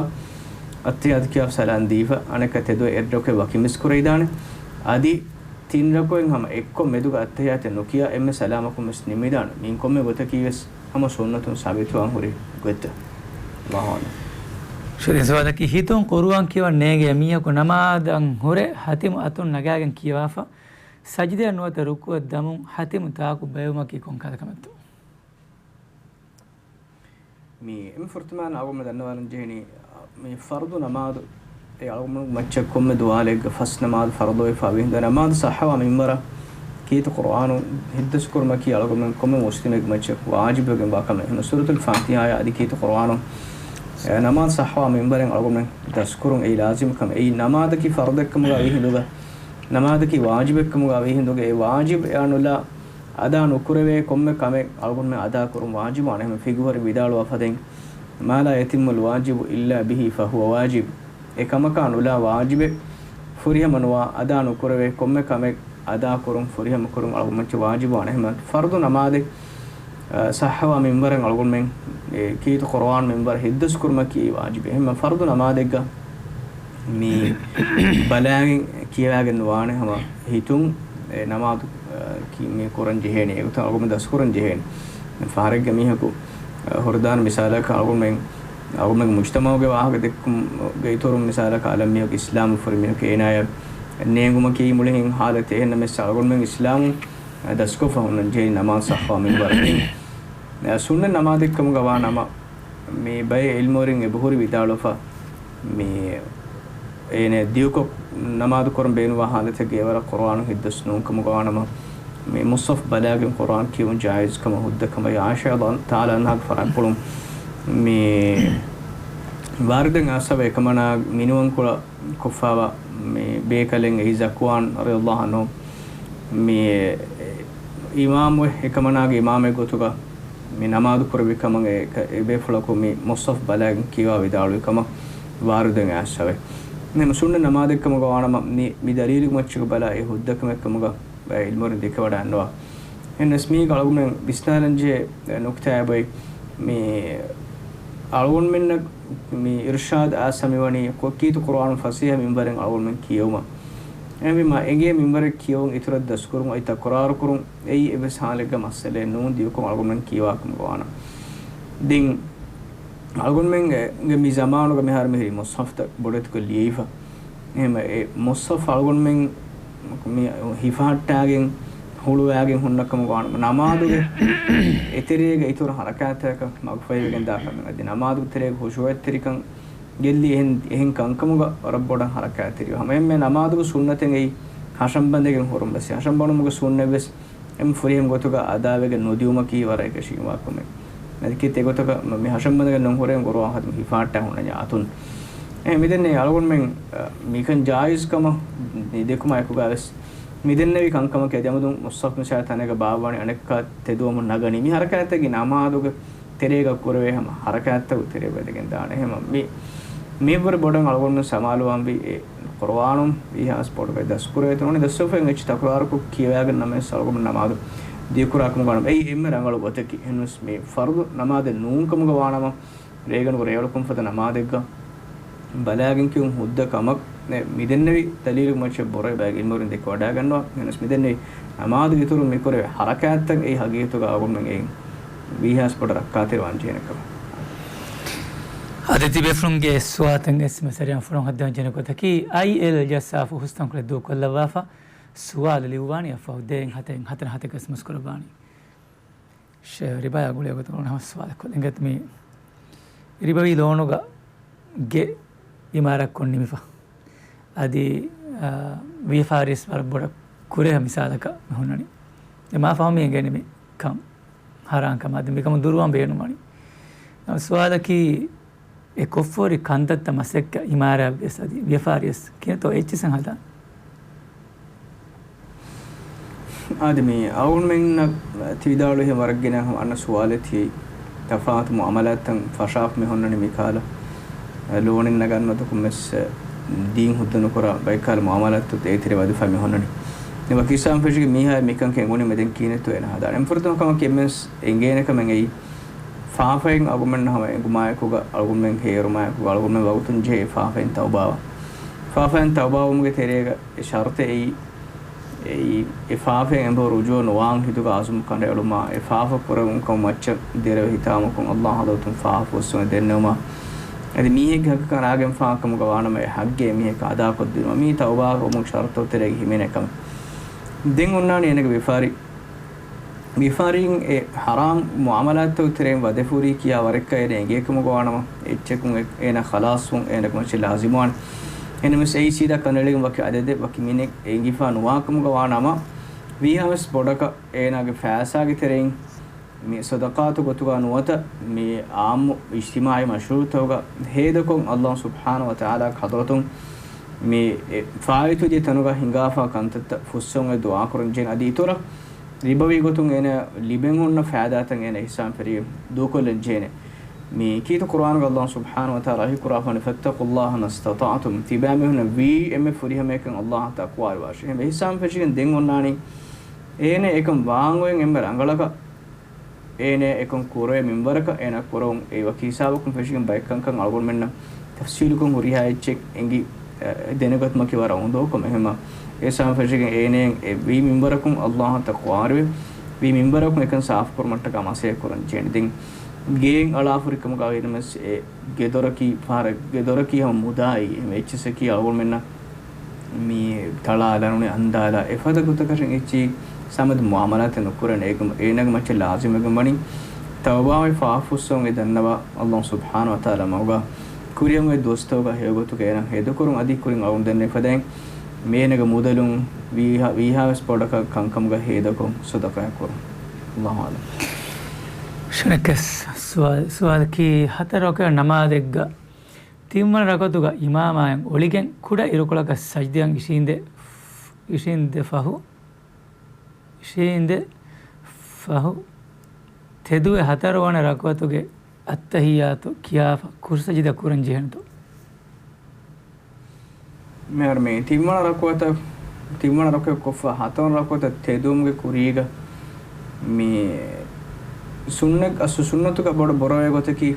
އައްތަޙިއްޔާތު ކިޔާފަ ސަލާން ދީފަ، އަނެއްކާ ތެދުވެ އެއް ރަކުޢަތް ވަކިން ވެސް ކުރެވިދާނެ. އަދި ތިން ރަކުޢަތް ހަމަ އެއްކޮށް މެދުގަ އައްތަޙިއްޔާތެއް ނުކިޔާ އެންމެ ސަލާމަކުން ވެސް ނިންމިދާނެ. މިއިން ކޮންމެ ގޮތަކީވެސް ހަމަ ސުންނަތުން ސާބިތުވާން ހުރި ގޮތްތައް. ﷲ އަޢްލަމް. ޝައިޚް، ސުވާލަކީ، ހިތުން ޤުރުއާން ކިޔަވަން ނޭނގޭ މީހަކު ނަމާދަށް ހުރެ ހަތިމު އަތުން ނަގާގެން ކިޔަވާފަ، ސަޖިދައަށް ނުވަތަ ރުކޫޢަށް ދަމުން ހަތިމު ތާކު ބައިވުމަކީ ކޮން ކަހަލަ ކަމެއްތޯ؟ މި އެންމެ ފުރަތަމަ އަޅުގަނޑުމެން ދަންނަވާލަން ޖެހެނީ، މި ފަރުޟު ނަމާދު އެ އަޅުގަނޑުމެން މައްޗަށް ކޮންމެ ދުވާލެއްގަ ފަސް ނަމާދު ފަރުޟުވެފަ ވިހިންދު ނަމާދު ޞައްޙަވާ މިންވަރަށް ކީރިތި ޤުރުއާނު ހިތްދަސްކުރުމަކީ އަޅުގަނޑުމެން ކޮންމެ މުސްލިމެއްގެ މައްޗަށް ވާޖިބުވެގެންވާ ކަމެއް. އެހެން ސޫރަތުލް ފާތިޙާއާ އަދި ކީރިތި ޤުރުއާނު، އެ، ނަމާދު ޞައްޙަވާ މިންބަރެއް އަޅުގަނޑުމެން ދަސްކުރުން އެއީ ލާޒިމް ކަމެއް. އެއީ ނަމާދަކީ ފަރުޟެއްކަމުގަ ވީ ހިނދުގަ، ނަމާދަކީ ވާޖިބެއްކަމުގަ ވީ ހިނދުގަ، އެ ވާޖިބް އެއާ ނުލާ އަދާ ނުކުރެވޭ ކޮންމެ ކަމެއް އަޅުގަނޑުމެން އަދާ ކުރުން ވާޖިބު ވާނެ. ހަމަ ފިޤުހުވެރިން ވިދާޅުވާ ފަދައިން، ما لا يتم الواجب إلا به فهو واجب. އެ ކަމަކާ ނުލާ ވާޖިބެއް ފުރިހަމަ ނުވާ، އަދާ ނުކުރެވޭ ކޮންމެ ކަމެއް އަދާ ކުރުން ފުރިހަމަ ކުރުން އަޅުގަނޑުމެން ވާޖިބު ވާނެ. ހަމަ ފަރުޟު ނަމާދެއް، އަ، ޞައްޙަވާ މިންބަރެއް އަޅުގަނޑުމެން އެ ކީރިތި ޤުރުއާން މިންބަރަށް ހިތްދަސްކުރުމަކީ ވާޖިބެއް. ހަމަ ފަރުޟު ނަމާދެއްގަ މި ބަލާގެން ކިޔަވާގެން ނުވާނެ. ހަމަ ހިތުން އެ ނަމާދު، އަ، ކި-، މި ކުރަން ޖެހޭނެ. އެގޮތަށް އަޅުގަނޑު ދަސްކުރަން ޖެހޭނެ. ފަހަރެއްގެ މީހަކު، އަ، ހުރިދާން މިސާލަކަށް އަޅުގަނޑުމެން، އަޅުގަނޑުމެންގެ މުޖްތަމަޢުގެ ވާހަކަ ދެއްކުމުގެ އިތުރުން މިސާލަކަށް އަލަށް މީހަކު އިސްލާމް ފުރި މީހަކު އޭނާޔަށް ނޭނގުމަކީ މުޅި ހިތް ހާލަތެއް. އެހެންނަމަވެސް އަޅުގަނޑުމެން އިސްލާމު ދަސްކޮށްފަ ހުންނަން ޖެހޭ ނަމާދު ޞައްޙަވާ މިންބަރަށް. އެ، ސުންނަތް ނަމާދެއްކަމުގަ ވާ ނަމަ، މި ބައެއް ޢިލްމުވެރިން އެބަހުރި ވިދާޅުވެފަ، މި އޭނެ ދިޔުކޮށް ނަމާދު ކުރަން ބޭނުންވާ ހާލަތެއްގެ އެވަރަށް ޤުރުއާނު ހިތްދަސް ނޫން ކަމުގަ ވާނަމަ، މި މުޞްޙަފް ބަލާގެން ޤުރުއާން ކިޔެވުން ޖާއިޒް ކަމަށް ހުއްދަ ކަމަށް ޢާއިޝާ ރަޟިޔަﷲ ތަޢާލާ ޢަންހާގެ ފަރާތްޕުޅުން މި ވާރިދުވެ އައިސްފަ އެކަމަނާ މިނިވަންކޮޅަށް ކޮށްފައިވާ މި ބޭކަލެއް އެއީ ޒަކްވާން ރަޟިޔަﷲ ޢަންހު މި އިމާމު އެކަމަނާގެ އިމާމެއް ގޮތުގަ މި ނަމާދު ކުރެއްވި ކަމަށް އެ، އެ ބޭފުޅަކު މި މުޞްޙަފް ބަލާގެން ކިޔަވާ ވިދާޅުވި ކަމަށް ވާރިދުވެ އައިސްފަ. ނަމަ ސުންނަތް ނަމާދެއްކަމުގަ ވާނަމަ މި، މި ދަލީލުގެ މައްޗަކަށް ބަލާ އެ ހުއްދަ ކަމެއްކަމުގަ އިލްމުވެރިން ދެކެވަޑައިގަންނަވާ. އެހެންނަމަވެސް މީގަ އަޅުގަނޑުމެން ވިސްނާލަންޖެހޭ ނުކްތާއެއް އޮތް މި އަޅުގަނޑުމެންނަށް މި އިރުޝާދު އާސް މިވަނީ ކީރިތި ޤުރުއާނު ފަސޭހަ މިންވަރެއް އަޅުގަނޑުމެން ކިޔެވުމަށް. އެހެންވީމަ އެނގޭ މިންވަރެއް ކިޔެވުން އިތުރަށް ދަސްކުރުން އޮތް ތަކުރާރުކުރުން އެއީ އެއްވެސް ހާލެއްގަ މައްސަލައެއް ނޫން ދިޔުކޮށް އަޅުގަނޑުމެން ކިޔަވާކަމުގަ ވާނަމަ. ދެން އަޅުގަނޑުމެންގެ މި ޒަމާނުގަ މިހާރު މިހިރީ މުޞްޙަފްތައް ބޮޑެތިކޮށް ލިޔެވިފަ. އެހެންވެ، އެ މުޞްޙަފް އަޅުގަނޑުމެން މި ހިފަހައްޓާގެން ހުޅުވާގެން ހުންނަ ކަމުގަ ވާނަމަ، ނަމާދުގެ އެތެރޭގަ އިތުރު ހަރަކާތްތަކަކަށް މަގުފަހިވެގެން ދާ ކަމެއް. އަދި ނަމާދުގެ ތެރޭގަ ޚުޝޫޢަތްތެރިކަން ގެއްލި އެހެން، އެހެން ކަންކަމުގަ ވަރަށް ބޮޑަށް ހަރަކާތްތެރިވޭ. ހަމައެހެންމެ ނަމާދުގެ ސުންނަތެއް އެއީ ހަށަންބަނދެގެން ހުރުން ވެސް. ހަށަންބަނުމުގެ ސުންނަތް ވެސް އެންމެ ފުރިހަމަ ގޮތުގަ އަދާވެގެން ނުދިއުމަކީ ވަރަށް އެކަށީގެންވާ ކަމެއް. އަދި ކީރިތި ގޮތަކަށް މި ހަށަންބަނދެގެން ނުހުރޭ ގުރުއާން ހަދަމުން ހިފަހައްޓާ ހުންނަ އަތުން. އެ، މިދެންނެވި އަޅުގަނޑުމެން، އަ، މިކަން ޖާއިޒް ކަމަށް މި ދެކުމާ އެކުގަ ވެސް މިދެންނެވި ކަންކަމަކީ އަދި އަމުދުން މުޞްޙަފް މިސާލަށް ތަނެއްގަ ބާއްވާނީ އަނެއްކާ ތެދުވަމުން ނަގަނީ. މި ހަރަކާތްތަކީ ނަމާދުގެ ތެރޭގަ ކުރެވޭ ހަމަ ހަރަކާތްތަކުގެ ތެރޭ ވެދެގެން ދާނެ. ހަމަ މި، މިއަށްވުރެ ބޮޑަށް އަޅުގަނޑު ސަމާލުވާންވީ އެ ޤުރުއާނު ވީހާވެސް ބޮޑުގައި ދަސްކުރެވޭތޯ ނޫނީ ދަސްކޮށްފައި އެއްޗެއް ތަކުރާރުކޮށް ކިޔަވާގެން ނަމަވެސް އަޅުގަނޑު ނަމާދު ދިޔަކުރާ ކަމުގަ ވާނަމަ އެއީ އެންމެ ރަނގަޅު ގޮތަކީ. އެހެންވެސް މި ފަރުޟު ނަމާދެއް ނޫން ކަމުގަ ވާނަމަ ރޭގަނޑު ރޭއަޅުކަން ފަދަ ނަމާދެއްގަ ބަލާގެން ކިޔުން ހުއްދަ ކަމަށް މިދެންނެވި ދަލީލު މައްޗަށް ބޮޑަށް ބައެއް އިލްމުވެރިން ދެކެވަޑައިގަންނަވާ. އެހެނަސް މިދެންނެވި ނަމާދުގެ އިތުރުން މިކުރެވޭ ހަރަކާތްތައް އެއީ ހަގީގަތުގަ އަޅުގަނޑުމެން އެއިން ވީހާސް ބޮޑަށް ރައްކާތެރިވާން ޖެހޭނެ ކަމަށް. އަދި ތިބޭފުޅުންގެ ސުވާލުތައް އެސްމެސް އަރިއަށް ފުރަން ހައްދަވަން ޖެހޭނެ ގޮތަކީ، އައިއެލް ޖައްސާފަ ހުސްތަންކޮޅެއް ދޫކޮށްލައްވާފަ، ސުވާލު ލިޔުއްވާނީ އަށްފަހު ދޭއް ހަތެއް ހަތަރެއް ހަތަކަށް އެސްމެސް ކުރައްވާނީ. ޝޭ، ރިބާޔާ ގުޅޭ ގޮތުން ހަމަ ސުވާލެއް ކޮށްލަން އިނގޭތަ މި ރިބަވީ ލޯނުގަ ގެ އިމާރާތްކޮށް ނިމިފަ. އަދި، އާ، ވިޔަފާރިވެސް ވަރަށް ބޮޑަށް ކުރެހަ މިސާލަކަށް މި ހުންނަނީ. ދެން މާ ފަހު މި އެނގޭނެ މި ކަން ހަރާން ކަމަށް. އަދި މިކަމުން ދުރުވާން ބޭނުންވަނީ. ނަމަ ސުވާލަކީ، އެ ކޮށްފަހުރި ކަންތައްތައް މަސައްކަތް އިމާރާތްވެސް އަދި ވިޔަފާރިވެސް ކިހިނެއްތޯ އެއްޗިސަން ހަދާން. އާދެ، މި އަޅުގަނޑުމެންނަށް ތި ވިދާޅުވިހެން ވަރަށް ގިނަ އަންނަ ސުވާލެއް ތި ތަފާތު މުއާމަލާތްތައް ފަށާފަ މި ހުންނަނީ މި ކަހަލަ ލޯނެއް ނަގަން ނުވަތަ ކޮންމެސް ދީން ހުއްދަ ނުކުރާ ބައެއް ކަހަލަ މުއާމަލާތްތައް އޭތެރެ ވަދެފަ މި ހުންނަނީ. ވަކި އިސްލާމް ފެށިގެން މީހާ މިކަން އެނގުނީ މިދެން ކިހިނެއްތޯ އޭނަ ހަދާނެ. އެންފުރަތަމަ ކަމަކީ އެންމެންސް އެނގޭނެ ކަމެއް އެއީ ފާފައިން އަޅުގަނޑުމެން ހަމަ އެނގުމާއެކުގަ، އަޅުގަނޑުމެން ހޭރުމާއެކުގަ، އަޅުގަނޑުމެން ވަގުތުން ޖެހޭ ފާފައިން ތައުބާވާ. ފާފައިން ތައުބާވުމުގެ ތެރޭގަ އެ ޝަރުތެއް އެއީ، އެއީ، އެ ފާފައިން އެބަހުރި ރުޖޫޢަ ނުވާން ހިތުގަ އަޒުމް ކަނޑައެޅުމާ، އެ ފާފަ ކުރެވުން ކަމަށް މައްޗަށް ދެރަވެ ހިތާމަކޮށް އައްލާހު ޙަޟްރަތުން ފާފަ ފުއްސުމެއް ދެންނެވުމާ، އަދި މީހެއްގެ ހައްގަކަށް ރާގެން ފާ ކަމުގަ ވާނަމަ، އެ ހައްގެއް އެ މީހަކަށް އަދާކޮށްދިނުމަށް މީ ތައުބާ ކުރުމުގެ ޝަރުތުތައް ތެރޭގަ ހިމެނޭ ކަމެއް. ދެން އޮންނާނީ އޭނަގެ ވިޔަފާރި ވިޔަފާރީން އެ ޙަރާމް މުއާމަލާތްތަކުގެ ތެރެއިން ވަދެފޫރީ ކިޔާ ވަރެއްގަ އޭނަ އެނގޭ ކަމުގަ ވާނަމަ، އެއްޗަކުން އެ، އޭނަ ޚަލާޞްވުން އޭނަގެ މައްޗަށް ލާޒިމުވާނެ. އެހެންނަމަވެސް އެއީ ސީދާ ކަނޑައެޅިގެން ވަކި އަދަދެއް ވަކި މިނެއް އެނގިފަ ނުވާ ކަމުގަ ވާނަމަ، ވީހާވެސް ބޮޑަކަށް އޭނާގެ ފައިސާގެ ތެރެއިން މި ޞަދަޤާތު ގޮތުގަ ނުވަތަ މި އާއްމު އިޖްތިމާޢީ މަޝްރޫޢުތަކުގަ ހޭދަކޮށް، ﷲ ސުބްޙާނަހޫ ވަތަޢާލާގެ ޙަޟްރަތުން މި އެ ފާއިތުވެދިޔަ ތަނުގަ ހިނގާފާ ކަންތައްތައް ފުއްސެވުމުގެ ދުޢާ ކުރަން ޖެހޭނެ. އަދި އިތުރަށް ރިބަވީ ގޮތުން އޭނަ ލިބެން ހުންނަ ފައިދާތައް އޭނަ އިޙްސާން ފެށިގެން ދޫކޮށްލަން ޖެހޭނެ. މި ކީރިތި ޤުރުއާނުގަ ﷲ ސުބްޙާނަހޫ ވަތަޢާލާ ވަޙީ ކުރާފާނެ، فاتقوا الله ما استطعتم، ތިބާމީހުންނަށް ވީ އެންމެ ފުރިހަމަޔަކަށް ﷲ އަށް ތަޤްވާވެރިވާށޭ. އެހެން އިޙްސާން ފެށިގެން ދެން އޮންނާނީ އޭނަ އެކަން ވާން އޮތް އެންމެ ރަނގަޅަކަށް، އޭނަ އެކަން ކުރެވޭ މިންވަރަކަށް އޭނަ ކުރެވުން އެ ވަކި ހިސާބަކުން ފެށިގެން ބައެއް ކަންކަން އަޅުގަނޑުމެންނަށް ތަފްޞީލުކޮށް ހުރިހާ އެއްޗެއް އެނގި، އެ، ދެނެގަތުމަކީ ވަރަށް އުނދަގޫ ކަމެއް. އެހެންމަ އިޙްސާން ފެށިގެން އޭނައަށް އެ ވީ މިންވަރަކުން ﷲ އަށް ތަޤްވާވެރިވެ، ވީ މިންވަރަކުން އެކަން ސާފުކުރުމަށްޓަކާ މަސައްކަތް ކުރަން ޖެހޭނެ. ދެން ގެއިން އަޅާފުރިކަމުގަ އިރުމެސް އެ ގެދޮރަކީ ފަހަރަށް ގެދޮރަކީ ހަމަ މުދާއީ. އެހެން އެއްޗިއްސަކީ އަޅުގަނޑުމެންނަށް މި ތަޅާލާ ނޫނީ އަންދާލާ އެފަދަ ގޮތަކަށެއް އެއްޗިހި ސަމަދު މުޢާމަލާތެއް ނުކުރަން. އޭގެ، އޭނާގެ މައްޗަށް ލާޒިމްވެގެން ވަނީ ތައުބާވެ ފާފަ ފުއްސަވަން އެ ދަންނަވާ ﷲ ސުބްޙާނަހޫ ވަތަޢާލާ މަގުގަ ކުރިއަށް އޮތް ދުވަސްތަކުގަ ހެޔޮގޮތުގަ އޭނަ ހޭދަކުރުން. އަދި ކުރިން އަޅުގަނޑު ދެންނެވި ފަދައިން މި އޭނާގެ މުދަލުން ވީހާ، ވީހާވެސް ބޮޑަކަށް ކަންކަމުގަ ހޭދަކޮށް ޞަދަޤާތް ކުރުން. ﷲ އަޢްލަމް. ޝަރަކަސް ސުވާލް، ސުވާލަކީ ހަތަރު ރަކުޢަތް ނަމާދެއްގަ ތިންވަނަ ރަކުޢަތުގަ އިމާމާއަށް އޮޅިގެން ކުޑަ އިރުކޮޅަކަށް ސަޖިދައަށް އިށީނދެ، އިށީނދެ ފަހު، އިށީނދެ ފަހު ތެދުވެ ހަތަރުވަނަ ރަކުޢަތުގެ އައްތަޙިއްޔާތު ކިޔާފަ ކުރު ސަޖިދަ ކުރަން ޖެހޭނެތޯ؟ މިހާރު މި ތިންވަނަ ރަކުޢަތަށް، ތިންވަނަ ރަކުޢަތް ކޮށްފަ ހަތަރު ރަކުޢަތަށް ތެދުވުމުގެ ކުރީގަ މި ސުންނަ، އަސްލު ސުންނަތުގަ ބޮޑަށް ބުރަވޭ ގޮތަކީ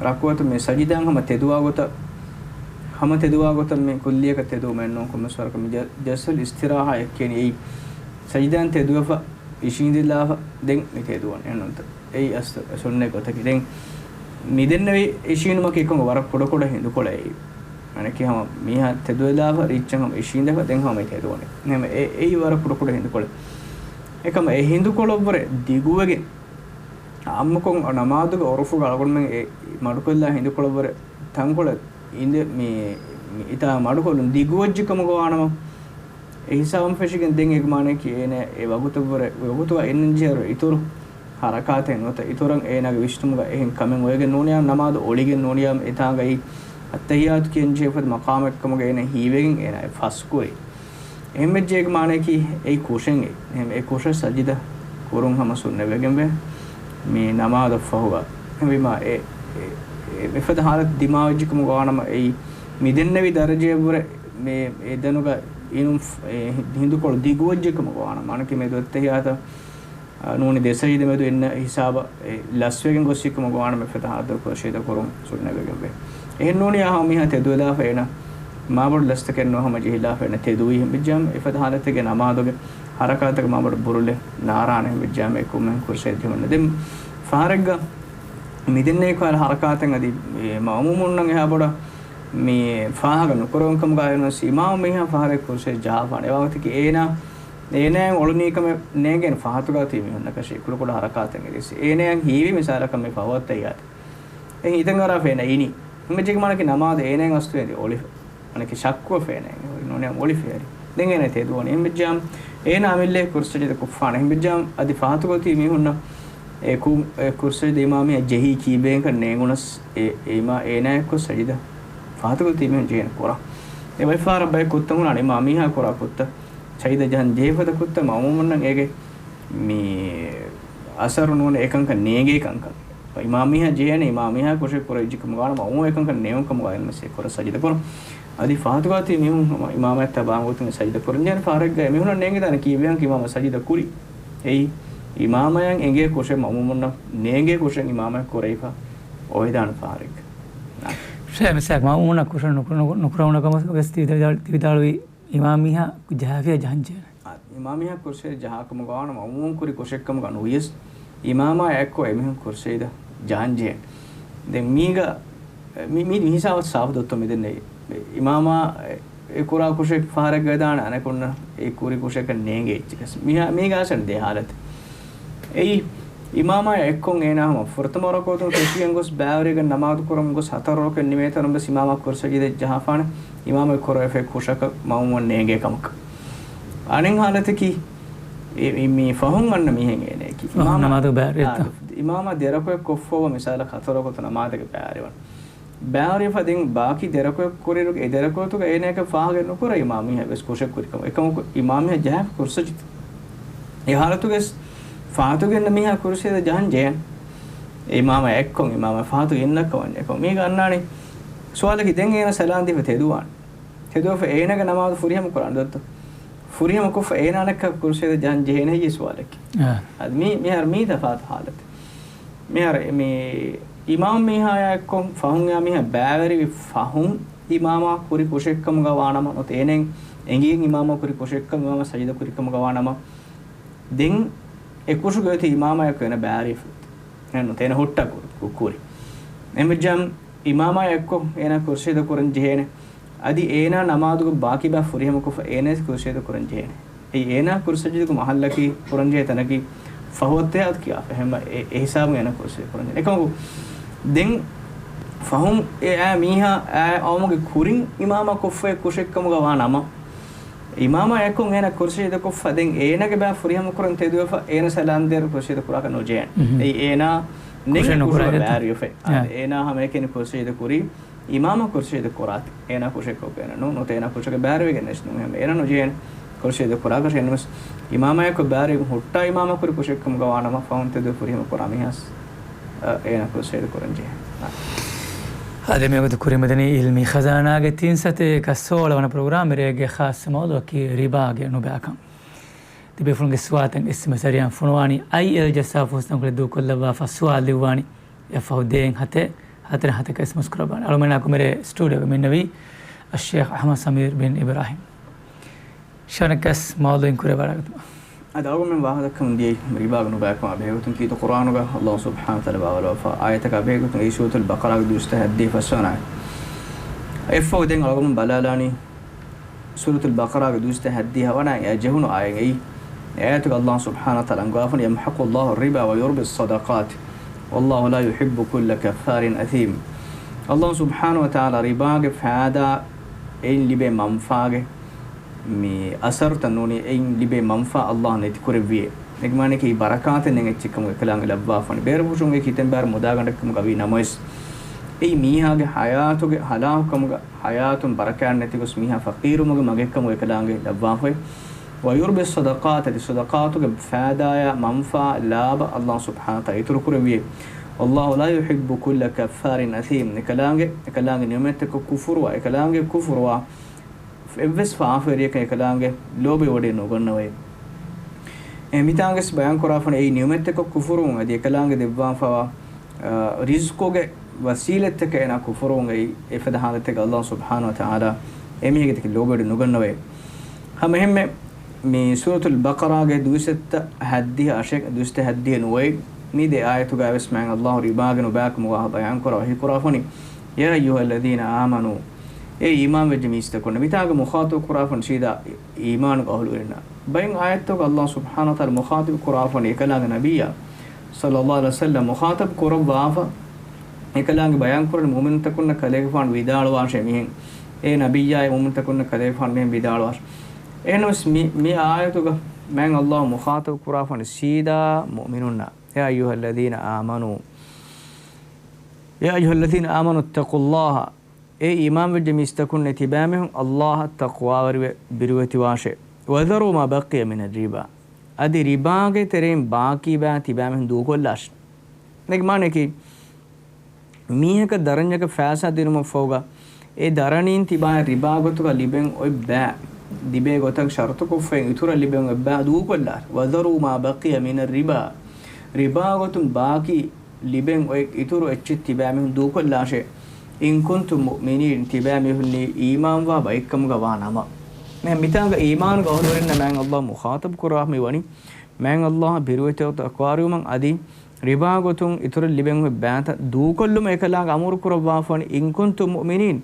ރަކުޢަތު މި ސަޖިދާއަށް ހަމަ ތެދުވާ ގޮތަށް، ހަމަ ތެދުވާ ގޮތަށް މި ކުއްލިއަކަށް ތެދުވުމެއް ނޫން. ކޮންމެސް ވަރަކަށް މި ޖަ، ޖަލްސަތުލް އިސްތިރާޙާއޭ ކިޔަނީ އެއީ ސަޖިދާއަށް ތެދުވެފަ އިށީނދިލާފަ ދެން މި ތެދުވަން އެންނުންތަ؟ އެއީ އަސްލު ސުންނަތް ގޮތަކީ. ދެން މި ދެންނެވި އިށީނުމަކީ އެކަމަކު ވަރަށް ކުޑަކުޑަ ހިނދުކޮޅެއް. އަނެކީ ހަމަ މީހާ ތެދުވެލާފަ ރީއްޗަށް ހަމަ އިށީނދެފަ ދެން ހަމަ މި ތެދުވަނީ. އެހެން އެ، އެއީ ވަރަށް ކުޑަކުޑަ ހިނދުކޮޅެއް. އެކަމަ އެ ހިނދުކޮޅަށްވުރެ ދިގުވެގެން އާއްމުކޮށް ނަމާދުގެ އުރުފުގަ އަޅުގަނޑުމެން އެ މަޑުކޮށްލާ ހިނދުކޮޅަށްވުރެ ތަންކޮޅެއް އިނދެ މި، މި އިތާ މަޑުކޮށްލުން ދިގުވެއްޖެކަމުގަ ވާނަމަ، އެ ހިސާބުން ފެށިގެން ދެން އޭގެ މާނައަކީ އޭނަ އެ ވަގުތަށްވުރެ، ވަގުތުގަ އިންނަންޖެހޭ އިތުރު ހަރަކާތެއް ނުވަތަ އިތުރަށް އޭނާގެ ވިސްނުމުގަ އެހެން ކަމެއް އޮވެގެން ނޫނިއްޔާ، ނަމާދު އޮޅިގެން ނޫނިއްޔާ، އެތާނގައި އައްތަޙިއްޔާތު ކިޔަންޖެހޭ ފަދަ މަޤާމެއްކަމުގަ އޭނަ ހީވެގެން އޭނާ އެ ފަސްކުރި. އެހެންވެއްޖެ އޭގެ މާނައަކީ އެއީ ކުށެއް އެ. އެހެން އެ ކުށަށް ސަޖިދަ ކުރުން ހަމަ ސުންނަތްވެގެންވޭ މި ނަމާދަށްފަހުގަ. އެހެންވީމާ އެ، އެ، އެ މިފަދަ ހާލަތު ދިމާވެއްޖެކަމުގަ ވާނަމަ އެއީ މި ދެންނެވި ދަރަޖަޔަށްވުރެ މި އެ ދެނުގަ އިނުން ފް-، އެ ހި-، ހިނދުކޮޅު ދިގުވެއްޖެކަމުގަ ވާނަމަ، އަނެކި މެދު އައްތަޙިއްޔާތަށް އާ، ނޫނީ ދެ ސަޖިދަ މެދު އިންނަ ހިސާބަށް އެ ލަސްވެގެން ގޮސް ހިއްކުމުގަ ވާނަމަ އެފަދަ ހާލަތަކު ސަޖިދަ ކުރުން ސުންނަތްވެގެންވޭ. އެހެން ނޫނިއްޔާ ހަމަ މީހާ ތެދުވެލާފަ އޭނަ މާބޮޑު ލަސްތަކެއް ނުވެ ހަމަ ޖެހިލާފަ އޭނަ ތެދުވީ ހެން ވެއްޖާމަ އެފަދަ ހާލަތެއްގެ ނަމާދުގެ ހަރަކާތަކަށް މާބޮޑު ބުރުލެއް ނާރާނެ ހެން ވެއްޖާމަ އެ ކޮންމެހެން ކުރު ސަޖިދަ ޖެހުން. ދެން ފަހަރެއްގަ މި ދެންނެވި ކަހަލަ ހަރަކާތެއް އަދި މައުމޫމުންނަށް އެހާ ބޮޑަށް މި ފާހަގަ ނުކުރެވުނު ކަމުގަ އިނުން އިމާމު މީހާ ފަހަރެއް ކުރު ސަޖިދަ ޖަހާފާނެ. އެ ވަގުތަކީ އޭނާ އޭނާއަށް އޮޅުނީ ކަމެއް ނޭނގޭނެ ފަހަތުގަ ތިބި މީހުންނަކަށޭ ކުޑަކުޑަ ހަރަކާތެއް އެދިސް. އޭނާއަށް ހީވީ މިސާލަކަށް މި ފަހު އައްތަހިއްޔާތެއް. އެހެން ހިތަށް އަރާފަ އޭނާ އިނީ. ހަމަޖެހިގެން މާނައަކީ ނަމާދު އޭނާއަށް އަސްލު އެދި އޮޅިފަ. އަނެކި ޝައްކުވެފަ އޭނާއަށް އެ ނޫނިއްޔާ އޮޅިފަ އެރި. ދެން އޭނާ ތެދުވަނީ. އެހެން ވެއްޖާމަ އޭނާ އަމިއްލައަށް ކުރު ސަޖިދަ ކޮށްފާނެ. އެހެން ވެއްޖާމަ އަދި ފަހަތުގަ ތިބި މީހުންނަށް އެ ކު، އެ ކުރު ސަޖިދަ އިމާމު މީހާ ޖެހީ ކީއްވެގެންކަން ނޭނގުނަސް އެ، އެ އިމާ، އޭނާއަށް ކުރު ސަޖިދަ ފަހަތުގަ ތިބި މީހުން ޖެހޭނެ ކުރާ. އެ ވައިފާރަށް ބައެއް ކުށްތައް ހުންނާނެ އިމާމު މީހާ ކުރާ ކުށްތައް. ސަޖިދަ ޖަހަން ޖެހޭ ފަދަ ކުށްތައް މައުމޫމުންނަށް އޭގެ މި އަސަރު ނޫން އެކަންކަން ނޭނގޭ ކަންކަން. އިމާމު މީހާ ޖެހޭނެ އިމާމު މީހާ ކުށެއް ކުރެވިއްޖެ ކަމުގަ ވާނަމަ މައުމޫމު އެކަންކަން ނޭނގުނު ކަމުގަ އިންމަސް އެ ކުރަ ސަޖިދަ ކުރުން. އަދި ފަހަތުގަ ތިބި މީހުން ހަމަ އިމާމާއަށް ތަބާން ގޮތުން ސަޖިދަ ކުރަން ޖެހޭނެ ފަހަރެއްގަ އެމީހުންނަށް ނޭނގިދާނެ ކީއްވެގެން އިމާމު ސަޖިދަ ކުރީ. އެއީ އިމާމާއަށް އެނގޭ ކުށެއް މައުމޫމުންނަށް ނޭނގޭ ކުށެއް އިމާމާއަށް ކުރެވިފަ އޮވެދާނެ ފަހަރެއްގަ. ޝޭޚް މިސާލަކަށް މައުމޫމުންނަށް ކުށެއް ނުކު، ނުކު، ނުކުރެވުނު ކަމަށް ވެސް ތި ވިދާޅު، ތި ވިދާޅުވީ އިމާމު މީހާ ޖަހާފިޔާ ޖަހަން ޖެހޭނެ. އާ، އިމާމު މީހާ ކުރު ސަޖިދަ ޖަހާ ކަމުގަ ވާނަމަ މައުމޫމުން ކުރި ކުށެއް ކަމުގަ ނުވިޔަސް އިމާމާ އެއްކޮށް އެމީހުން ކުރު ސަޖިދަ ޖަހަން ޖެހޭނެ. ދެން މީގަ، މި، މި، މި ހިސާބަށް ސާފު ދޮއްތޯ މިދެންނެވީ. އިމާމާ އެ، އެ ކުރާ ކުށެއް ފަހަރެއްގަ ވެދާނެ އަނެކުންނަށް އެ ކުރި ކުށަކަށް ނޭނގޭ އެއްޗެއް. މިހާ، މީގަ އަސަރު ދޭ ހާލަތެއް. އެއީ އިމާމާ އެއްކޮށް އޭނާ ހަމަ ފުރަތަމަ ރަކުޢަތުން ފެށިގެން ގޮސް ބައިވެރިވެގެން ނަމާދު ކުރަމުން ގޮސް ހަތަރު ރަކުޢަތް ނިމޭ ތަނުން ވެސް އިމާމާ ކުރު ސަޖިދަ ޖަހާފާނެ އިމާމާ ކުރެވޭ ކުށަކަށް މައުމޫމުން ނޭނގޭ ކަމަކަށް. އަނެއް ހާލަތަކީ އެ، އެ، މި ފަހުން އަންނަ މީހެއް އޭނައަކީ. ފަހުން އިމާމާ، ނަމާދު ބައިވެރި އާ، އެއްތޯ؟ އިމާމާ ދެ ރަކުޢަތް ކޮށްފައިވާ މިސާލަކަށް ހަތަރު ރަކުޢަތު ނަމާދެއްގަ ބައިވެރިވަން. ބައިވެރިވެފަ ދެން ބާކީ ދެ ރަކުޢަތް ކުރިއިރުގެ އެ ދެ ރަކުޢަތުގަ އޭނައަކަށް ފާހަގަ ނުކުރޭ އިމާމް މީހާ ވެސް ކުށެއް ކުރިކަމަށް. އެކަމަކު އިމާމް މީހާ ޖަހާފަ ކުރު ސަޖިދަ. އެ ހާލަތުގައި ފާތުގެން މީހާ ކުރު ސަޖިދަ ޖަހަން ޖެހޭނެ. އެ އިމާމާ އެއްކޮށް އިމާމާ ފާތު ގެންނައްކަ ވަންޏާ އެކަމަ މީގަ އަންނާނީ ސުވާލަކީ ދެން އޭނަ ސަލާން ދީފަ ތެދުވާނެ. ތެދުވެފަ އޭނާގެ ނަމާދު ފުރިހަމަ ކުރާނެ ދޮއްތޯ؟ ފުރިހަމަ ކޮށްފަ އޭނާއަކަށް ކުރު ސަޖިދަ ޖަހަން ޖެހޭނެ ހެއްޔޭ ސުވާލަކީ. އާ. އަދި މީ، މިހާރު މީ ތަފާތު ހާލަތެއް. މިހާރު މި އިމާމް މީހާއާ އެއްކޮށް ފަހުން އެ މީހާ ބައިވެރިވި ފަހުން އިމާމާ ކުރި ކުށެއްކަމުގަ ވާނަމަ، ނުވަތަ އޭނައަށް އެނގިގެން އިމާމާ ކުރި ކުށެއްކަމުގަ ވާނަމަ، ސަޖިދަ ކުރިކަމުގަ ވާނަމަ، ދެން އެ ކުށުގެ އޮތީ އިމާމާއެއްކޮށް އޭނަ ބައިވެރިވެފަ. އެހެން ނުވަތަ އޭނަ ހުއްޓާ ކުރި، ކު-، ކުރި. އެހެންވެއްޖާމަ އިމާމާއެއްކޮށް އޭނާ ކުރު ސަޖިދަ ކުރަން ޖެހޭނެ. އަދި އޭނާ ނަމާދުގެ ބާކީ ބައި ފުރިހަމަކޮށްފަ އޭނާ ކުރު ސަޖިދަ ކުރަން ޖެހޭނެ. އެއީ އޭނާ ކުރު ސަޖިދަގެ މަހައްލަކީ ކުރަންޖެހޭ ތަނަކީ ފަހު އައްތައް ކިޔާފަ. އެހެންވެ އެ، އެ ހިސާބުން އޭނާ ކުރު ސަޖިދަ ކުރަންޖެހޭނެ. އެކަމަކު ދެން ފަހުން އެ އާ މީހާ އާ އައުމުގެ ކުރިން އިމާމާ ކޮށްފައި ކުށެއްކަމުގަ ވާ ނަމަ، އިމާމާ އެއްކޮށް އޭނާ ކުރު ސަޖިދަ ކޮށްފަ ދެން އޭނާގެ ބައި ފުރިހަމަ ކުރަން ތެދުވެފަ އޭނާ ސަލާން ދޭއިރު ކުރު ސަޖިދަ ކުރާކަށް ނުޖެހޭނެ. އެއީ އޭނާ ނެގި ކުށުގަ ބައިވެރިވެފަ. އާ. އޭނާ ހަމައެކަނި ކުރު ސަޖިދަ ކުރީ އިމާމާ ކުރު ސަޖިދަ ކުރާތީ. އޭނާ ކުށެއްކޮށް އޭނަ ނޫން، ނުވަތަ އޭނާ ކުށުގަ ބައިވެރިވެގެން ނެސް ނޫން. އެހެން އޭނަ ނުޖެހޭނެ ކުރު ސަޖިދަ ކުރާކަށް. އެހެންނަމަވެސް އިމާމާއެއްކޮށް ބައިވެރިވުން ހުއްޓާ އިމާމާ ކުރި ކުށެއްކަމުގަ ވާނަމަ ފަހުން ތެދުވެ ފުރިހަމަ ކުރާ މީހާސް، އަ، އޭނަ ކުރު ސަޖިދަ ކުރަން ޖެހޭ. އާ. އަދި މިވަގުތު ކުރިމަދަނީ އިލްމީ ޚަޒާނާގެ ތިން ސަތޭކަ ސޯޅަ ވަނަ ޕްރޮގްރާމް މިރޭގެ ޚާއްޞަ މައުޟޫޢަކީ ރިބާގެ ނުބައިކަން. ތިބޭފުޅުންގެ ސުވާލުތައް އެސްއެމްއެސް ޒަރީއާ ފޮނުވާނީ. އައިއެލް ޖައްސާފަ ހުސްނަންކުޅެ ދޫކޮށްލައްވާފަ ސުވާލު ލިއްވާނީ. އެއަށްފަހު ދޭއް ހަތެއް ހަތަރެއް ހަތަކަށް އެސްއެމްއެސް ކުރައްވާނެ. އަޅުގަނޑުމެންނާ ކުރިމަތި ސްޓޫޑިއޯގަ މި އިންނެވީ އައްޝޭޚް އަޙްމަދު ސަމީރު ބިން އިބްރާހީމް. ޝާނަކަސް މައުޟޫޢު ކުރެވި ވަޑައިގަތުމަށް. އަދި އަޅުގަނޑުމެން ވާހަކަ ދައްކަމުން ދިޔައީ ރިބާގެ ނުބައިކަމާ ބެހޭގޮތުން ކީރިތި ޤުރްއާނުގަ އައްލާހު ސުބްޙާނަހު ވަތަޢާލާ ބާވައިލައްވާފަ އާޔަތަކާ ބެހޭގޮތުން އެއީ ސޫރަތުލް ބަޤަރާގެ ދުވަސްތައް ހަތްދިހަ ފަސްވަނަ އާޔަތް. އެއަށްފަހު ދެން އަޅުގަނޑުމެން ބަލާލާނީ ސޫރަތުލް ބަޤަރާގެ ދުވަސްތައް ހަތްދިހަ ވަނަ އާޔަތް އެ ޖެހުނު އާޔަތް އެއީ. އެ އާޔަތުގަ އައްލާހު ސުބްޙާނަހު ވަތަޢާލާ އަންގަވާފަ ވަނީ، يمحق الله الربا ويربي الصدقات والله لا يحب كل كفار أثيم. އައްލާހު ސުބްޙާނަހު ވަތަޢާލާ ރިބާގެ ފައިދާ އެއިން ލިބޭ މަންފާގެ މި އަސަރުތައް ނޫނީ، އެއިން ލިބޭ މަންފާ އައްލާހު ނެތިކުރެއްވިއޭ. އޭގެ މާނައަކީ ބަރަކާތެއް ނެތް އެއްޗެއްކަމުގަ އެކަލާނގެ ލައްވާފަ ވަނީ. ބޭރުފުށުން އެ ކިތަންމެ ބާރު މުދާގަނޑެއްކަމުގަ ވީ ނަމަވެސް، އެއީ މީހާގެ ޙަޔާތުގެ ހަލާކުކަމުގަ، ޙަޔާތުން ބަރަކާތް ނެތިގޮސް މީހާ ފަޤީރުވުމުގެ މަގެއްކަމުގަ އެކަލާނގެ ލައްވާފައި. ويربي الصدقات، އަދި ޞަދަޤާތުގެ ފައިދާޔާ މަންފާ ލާބަ އައްލާހު ސުބްޙާނަހު ވަތަޢާލާ އިތުރުކުރެއްވިއޭ. والله لا يحب كل كفار أثيم. އެކަލާނގެ، އެކަލާނގެ ނިޢުމަތްތަކަށް ކުފުރުވާ، އެކަލާނގެ ކުފުރުވާ އެއްވެސް ފާފަވެރިޔަކަށް އެކަލާނގެ ލޯބިވެވަޑައެއް ނުގަންނަވައޭ. އެ މިތާނގަސް ބަޔާންކުރާފަނި އެއީ ނިޢުމަތްތަކަށް ކުފުރުވުން އަދި އެކަލާނގެ ދެއްވާފަވާ، އަ، ރިޒްޤުގެ ވަސީލަތްތަކަށް އޭނާ ކުފުރުވުން އެއީ. އެފަދަ ހާލަތެއްގަ އައްލާހު ސުބްޙާނަހު ވަތަޢާލާ އެމީހެއްގެ ތަކެއް ލޯބިވެވަޑައެއް ނުގަންނަވައޭ. ހަމައެހެންމެ މި ސޫރަތުލް ބަޤަރާގެ ދުވަސްތައް ހަތްދިހަ އަށެއް، ދުވަސްތައް ހަތްދިހަ ނުވައެއް، މި ދެ އާޔަތުގައިވެސް މާތް އައްލާހު ރިބާގެ ނުބައިކަމުގަ ބަޔާންކުރާ ވަޙީކުރާފަނި، يا أيها الذين آمنوا، އޭ އީމާންވެއްޖެ މީސްތަކުންނޭ. މިތާނގަ މުޚާޠަބު ކުރާފަނި ސީދާ އީމާނުގެ އަހުލުވެރިންނާ. ބައެއް އާޔަތުގަ އައްލާހު ސުބްޙާނަހު ވަތަޢާލާ މުޚާޠަބު ކުރާފަނި އެކަލާނގެ ނަބިއްޔާ ޞައްލައްލާހު ޢަލައިހި ވަސައްލަމް މުޚާޠަބު ކުރައްވާފަ، އެކަލާނގެ ބަޔާންކުރަނީ މުއުމިނުންތަކުންނަށް ކަލޭގެފާނު ވިދާޅުވާށޭ މިހެން، އޭ ނަބިއްޔާ، އޭ މުއުމިނުންތަކުންނަށް ކަލޭގެފާނު މިހެން ވިދާޅުވާށޭ. އެހެންނަމަވެސް މި، މި އާޔަތުގަ މާތް އައްލާހު މުޚާޠަބު ކުރާފަނި ސީދާ މުއުމިނުންނާ، يا أيها الذين آمنوا، يا أيها الذين آمنوا اتقوا الله، އޭ އީމާންވެއްޖެ މީސްތަކުންނޭ، ތިބާމީހުން އައްލާހަށް ތަޤްވާވެރިވެ ބިރުވެތިވާށޭ. وذروا ما بقي من الربا، އަދި ރިބާގެ ތެރެއިން ބާކީ ބައި ތިބާމީހުން ދޫކޮށްލާށޭ. އޭގެ މާނައަކީ، މީހަކަށް ދަރަންޏަކަށް ފައިސާ ދިނުމަށްފަހުގަ، އެ ދަރަނީން ތިބާއަށް ރިބާ ގޮތުގަ ލިބެން އޮތް ބައި، ލިބޭ ގޮތަށް ޝަރުތުކޮށްފައި އިތުރަށް ލިބެން އޮތް ބައި ދޫކޮށްލާށޭ. وذروا ما بقي من الربا، ރިބާ ގޮތުން ބާކީ ލިބެން އޮތް އިތުރު އެއްޗެއް ތިބާމީހުން ދޫކޮށްލާށޭ. إن كنتم مؤمنين، ތިބާމީހުންނީ އީމާންވާ ބައެއްކަމުގަ ވާ ނަމަ. މިތާނގަ އީމާނުގެ އަހުލުވެރިންނާ މާތް އައްލާހު މުޚާޠަބު ކުރާ މިވަނީ، މާތް އައްލާހަށް ބިރުވެތިވެ ތަޤްވާވެރިވުމަށް އަދި ރިބާ ގޮތުން އިތުރަށް ލިބެން އޮތް ބައިތައް ދޫކޮށްލުމަށް އެކަލާނގެ އަމުރު ކުރައްވާފަ ވަނީ، إن كنتم مؤمنين،